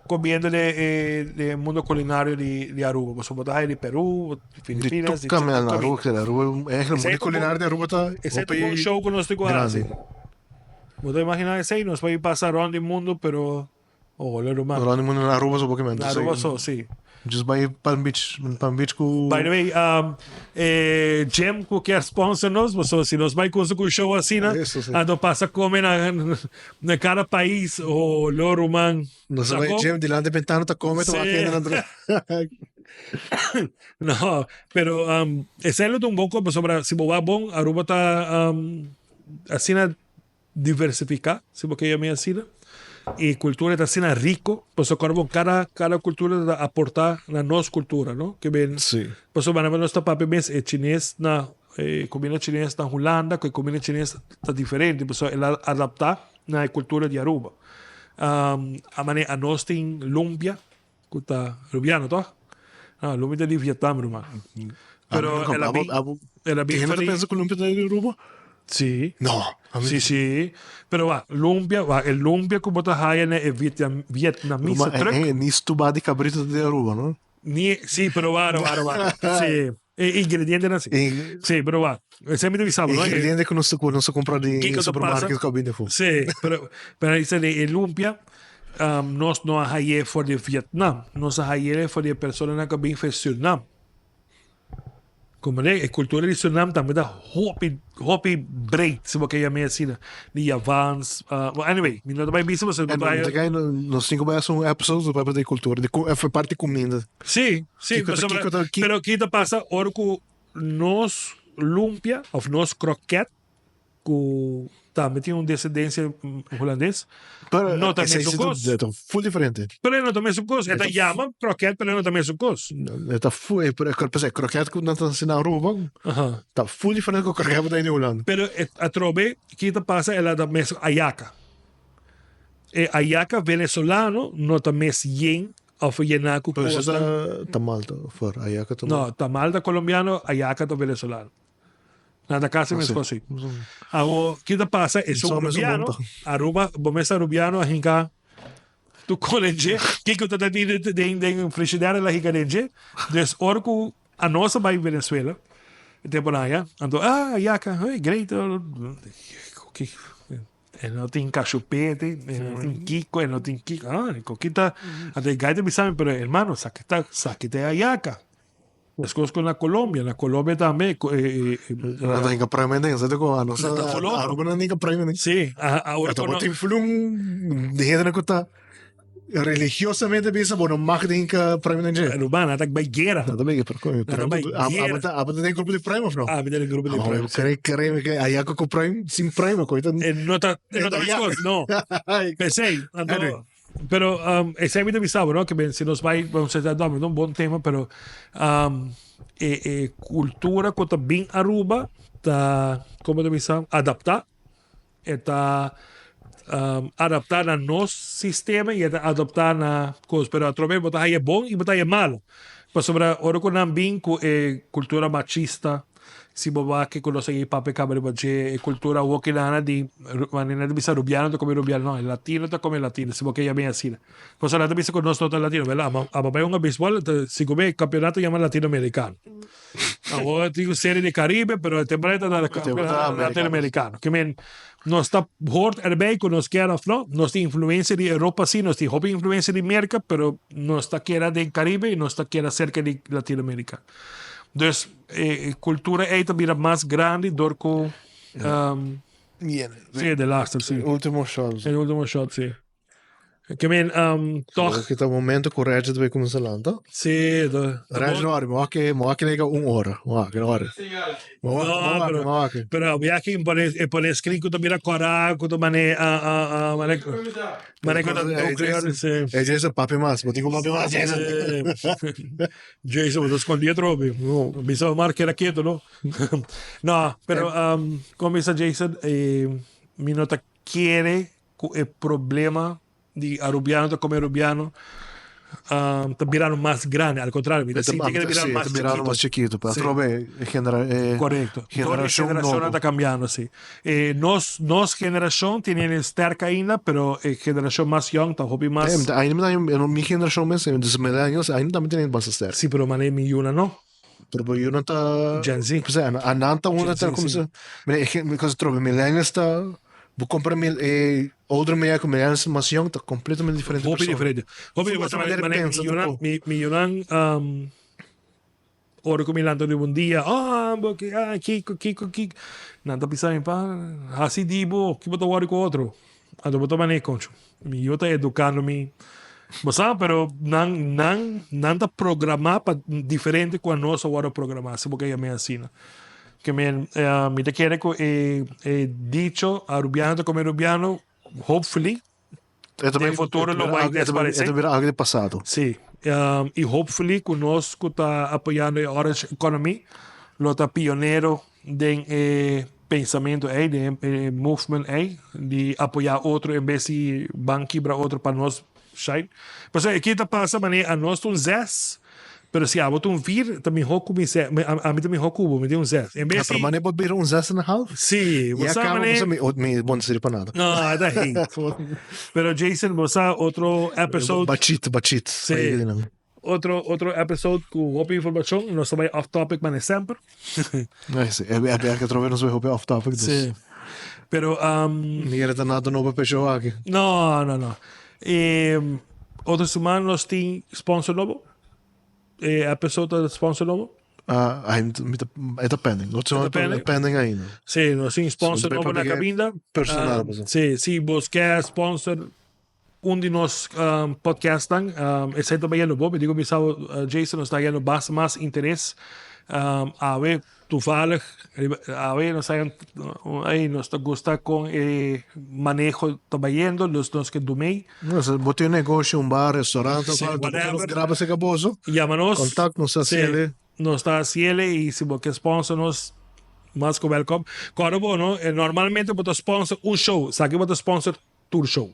comiendo de, eh, de mundo culinario di, di Aruba. Pasobra bo ta haya di Peru, Di Filipinas, tur caminda na Aruba, keda Aruba, eigenlijk mundo culinario di Aruba ta Esei ta un show ku nos tin ku grandi. hasi. Bo ta imagina esei, nos por pasa rond di mundo, pero Oh, lo ruman. Rond di mundo na Aruba so poquimento. Na Aruba so, si. Just bay Palm Beach, Palm Beach cu. By the way, um, eh, Jim cu kier sponsor nos, so si nos bay cu su show asina, Eso sí. ando pasa come na, na cada pais, oh, lo ruman. Nos bay Sacó? Jim delante ventana ta come, ta Sí. wak hende No, pero um, esei lo ta un bon cosa, pasobra si bo wak bon, Aruba ta um, asina diversifica, si bo ke yama asina, y cultura ta asina rico, pasobra acorda bo cada cada cultura ta aporta na nos cultura, no? Ke ben, Sí. pasobra manera nos ta papia mes e chines na e comida chines na Hulanda cu e comida chines ta diferente, pasobra el a adapta na e cultura di Aruba. A manera anos tin lumpia cu ta rubiano toch? No, lumpia ta di Vietnam ruman. Pero el a bin, el a bin Tin for hende ta di pensa cu lumpia ta di Aruba? Sí. No. Sí, sí. Pero wak, lumpia, wak, e lumpia cu bo ta haya na e Vietnam, Vietnamese Ruman, truck. eh, eh, ni stuba di cabrito ta di Aruba, no? Ni, sí, pero wak, wak, wak. Sí. E ingredientenan sí. E Sí, pero wak. Esei mi ta bisa bo, no? ingrediente cu nos ta cu nos ta cumpra di Kiko ta pasa? supermarket cu a bini afo. Sí, pero, pero esei di e lumpia, um, nos no a hay'é for di Vietnam. Nos a hay'é for di e personanan cu a bin for di Surinam. Comprende? E cultura di Surinam tambe ta hopi, hopi breed, si bo ke yam'é asina. Di Javans, uh, well, anyway, mi no ta bai bisa pasobra En mi ta kai nos tin cu bai haci un episode pa di cultura, di parti cuminda. Sí, sí, Kiko ta, pasobra, kiko ta, ki, pero ki ta pasa ora cu nos lumpia of nos kroket cu tambe tin un descendencia hulandes, pero no ta esei mesun si ta, cos. ta full diferente. Pero no ta mesun cos. E ta yama kroket, pero no ta mesun cos. E ta full, e, pero e kroket cu nan ta haci na Aruba, ta full diferente cu kroket cu ta na Hulanda. Pero e atrobe, ki ta pasa, el a ta mesun ayaca. E ayaca venezolano no ta mes yen of yená cu Pero cosnan. esei ta tamal ta for, ayaca tamal. No, tamal ta colombiano, ayaca ta venezolano. Nan ta casi mes cos si. Awo, ki ta pasa? Esun Arubiano, Aruba, bo mes Arubiano a hinca tu con en dje. Kiko ta den den den frigidaire el a hinca den dje. Dus ora cu anos a bay Venezuela, e tempo nan aya, anto, ah, ayaca, hey, great. E no tin cachupete, e no tin kiko, e no tin kiko. Ah, kokita. Anto e guy ta bisa mi, pero hermano, sa kita, sa kita e ayaca. Meskos ku na Colombia, na Colombia tambe ku e e Nan ta hinka prime den, sa ku anos Nan ta follow. Aruba nan hinka prime den. Sí, awor Ata ku bo tin flun di hende ku ta religiosamente bisa bo no mag di hinka prime den dje. Aruba nan ta bai guera. Nan ta bai guera, pero Nan ta bai guera. Abo ta abo ta den grupo di prime of no? Ami ta den grupo di prime. Kere kere ke aya ku prime sin prime ko ita. E no ta e no ta meskos, no. P'esei, anto Pero um, esei mi ta bisa bo, no? Que ben, si nos bai, bon, se ta dame, un bon tema, pero um, e, e cultura ku ta bin Aruba ta, como ta bisa, adapta. E ta um, adapta na nos sistema y e ta adapta na cos. Pero atrobe bo ta haya bon y bo ta haya malo. Pasobra ora ku nan bin ku e cultura machista, Si bo wak ku nos a yei papia kaba riba dje, e kultura awor ki nan a di, manera nan ta bisa rubiano ta kome rubiano, no, e latino ta kome latino, si bo ke yama e asina. Pasobra nan ta bisa ku nos no ta latino, wèl aba aba bai hunga beisbòl, ta segun mi e kampeonato yama latinoamerikano. Awor tin un serie di Caribe, pero e temporada ta latinoamerikano. Ke men nos ta hort erbij ku nos kier òf no, nos tin influensia di Europa si, nos tin hopi influensia di Merka, pero nos ta keda den Caribe i nos ta keda serka di Latinoamerika. Dus e cultura ey ta bira mas grandi door cu um, sí, de laatste, sí. Ultimo shot. El último shot, sí. Ke men, um, toch. Ke ta momento ku Reggie ta bay kuminsá lanta. Sí, de. Reggie no ori, mo ke, mo ke nega un ora. Mo ke ori. Mo no, pero, mo ke. Pero ya ke pone, e pone screen ku ta mira kora, ku ta mane, a, a, a, mane. Mane ku ta, sí. E Jason papi mas, bo tin ku papi mas, Jason. Jason, bo ta scondi atrobe. No, bisa Omar keda keto, no? No, pero um, como bisa Jason, eh, mi no ta kere cu e problema di Arubiano ta come Arubiano um, ta birando mas grande. Al contrario, mi ta sinti que ta birando mas chiquito. Ta birando mas chiquito. Sí. Atrobe, e genera, e Correcto. generacion generacion nobo. ta cambiando, sí. Eh, nos, nos generacion tiene sterk ainda, pero e generacion mas young ta hopi mas... Eh, ainda mi ta, mi generacion mes, dus millennials, ainda tambe tiene basta sterk. Sí, pero mane mi yuna no. Pero bo yuna ta... Gen Z. Pues, anan ta una ta como se... Mira, because trobe millennials ta... Bo compara mil, e older millennial cu millennials mas young ta completamente diferente Hopi diferente. Hopi diferente. Mane, mi yuna, mi, mi yunan, um, Ora ku mi lanta riba un dia, oh, bo ki, ah, kiko, kiko, kiko. Nan ta bisa mi, pa, hasi di bo, ki bo ta wòri ku otro? Anto bo ta manera, koncho, mi yu ta edukando mi. Bo sa, pero nan, nan, nan ta programá pa diferente ku anos a wòrdu programá, si bo ke yam'é asina. Ke men, mi ta kere ku e, e dicho, arubiano ta kome rubiano, hopefully, Den futuro lo bai desparecé. E ta bira algo di pasado. Sí. Y hopefully cu nos cu ta apoyando e Orange Economy lo ta pionero den e pensamento ey, den e movement ey di apoya otro en bes di ban kibra otro pa nos shine. Pasobra e kita pasa manera anos ta un zes. Pero si abo ta un vier, ta mihó ku mi zes. Ami ta mihó ku bo, mi tin un zes. En bes di. Pero mane bo bira un zes en een half? Sí, bo sa mane. Ya kaba mi bo no sirbi pa nada. No, e ta hate. Pero Jason, bo sa otro episode. Bachit, bachit. Sí. Otro, otro episode ku hopi informashon. Nos ta bai off topic mane semper. Nee, sí. E e ke trobe nos bai hopi off topic, dus. Sí. Pero, Ni era ta nada nobo pa e show aki. No, no, no. E otro siman nos tin sponsor nobo. E episode ta sponsor nobo. Ah, ai, mi ta, e ta pending. Otro siman ta pending? pending ainda. Sí, nos tin sponsor nobo na cabinda. Personal, ah, sí, si bos ke sponsor un di nos um, podcastnan, um, esei ta bayendo bo. Mi digo mi sa uh, Jason nos ta yendo basta mas interes. Um, awe Toevallig, awe nos a ey nos ta gusta con e maneho ta bayendo, dus nos ke dumey. No, si bo tin un negoshi, un bar, restaurant, of algo, bo ke nos graba cerca boso, Yama nos. contact nos ta haciele. Nos ta haciele y si bo ke sponsor nos, mas cu welcome. Corda bo no, normalmente bo ta sponsor un show, esaki bo ta sponsor tur show.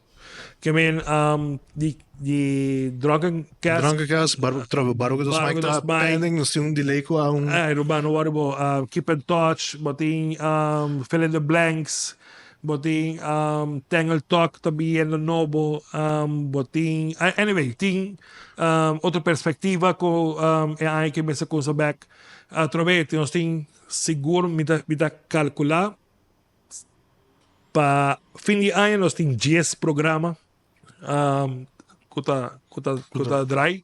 Ke men um, di di Drunken Cast. Drunken Cast, Barbo Trobe, Barbo dos Mike ta pending, nos tin un delay ku a un. Eh, Ruben, no worry bo. Uh, keep in touch, bo tin um, fill in the blanks, bo tin um, Tangle Talk ta biendo nobo, um, bo tin anyway, tin um, otro perspectiva ku um, e aña ke mester kusa bek. Atrobe, nos tin sigur mi ta mi ta kalkula Pa fin di aña nos tin dies programa ku ta ku ta ku ta drai.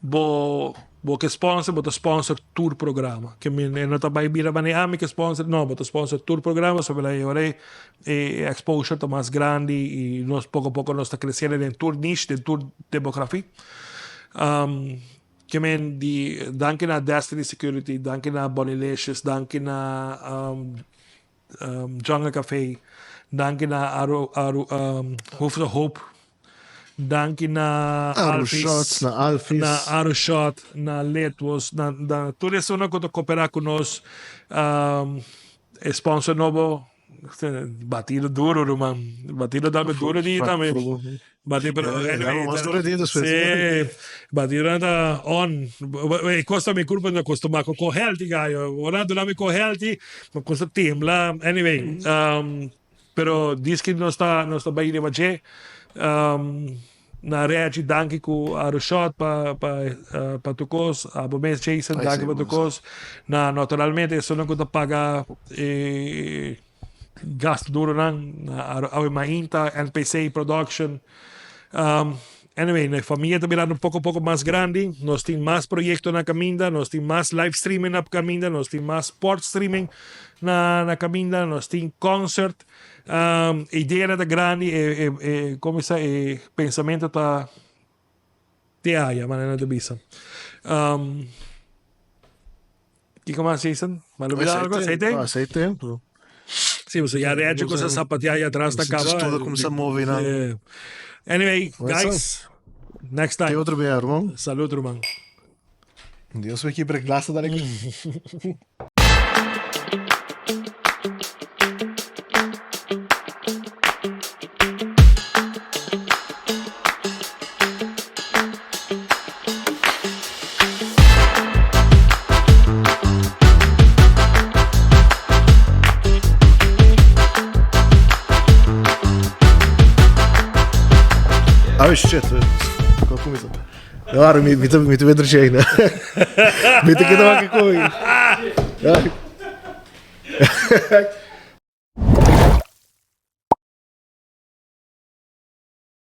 Bo bo ke sponsor bo ta sponsor tur programa. Ke men e no ta bai bira manera ami ke sponsor no bo ta sponsor tur programa sobra e ora e exposure ta mas grandi i nos poko poko nos ta kresiendo den tur niche den tur demografi. Ke men di danki na Destiny Security, danki na Bonilicious, danki na Jungle Cafe, danki na Aru Aru Hoofde Hoop, danki na Aru Shots, na Alfis, na Aru Shot, na Letwos, na na tur esunnan ku ta koperá ku nos, e sponsor nobo. Batido duro, ruman. Batido dame duro di tambe. Bati pero anyway. Mas duro di despues. Sí. Batido ta on. E costa mi curpa no costuma co healthy gallo. Ora duna mi co healthy, mi costa tembla. Anyway, pero diski nos ta nos ta bay riba dje. Na Reggie danki ku a Rushot pa pa pa tur kos, abo mes Jason danki pa tur kos. Na naturalmente esunnan ku ta paga e gasto duronan na awe mainta NPC production. Anyway na e famia ta birando poko poko mas grandi, nos tin mas proyekto na kaminda, nos tin mas live streaming na kaminda, nos tin mas sport streaming na na kaminda, nos tin concert. E ideanan ta grandi, e e e como bisa e pensamento ta te haya, manera nan ta bisa. Kiko mas Jason? Mi a lubida algo? Aceite? No, aceite. Si, pasobra ya Reggie ku sa sapatea ahí atras ta kaba. Todo kumsa move nan. Anyway, guys, next time. Te otro bia, ruman. Salud, ruman. Dios me kibra glas ta dale. Oh shit. Kom Claro, mi, mi, mi te beter shake, né? Mi te queda aqui com.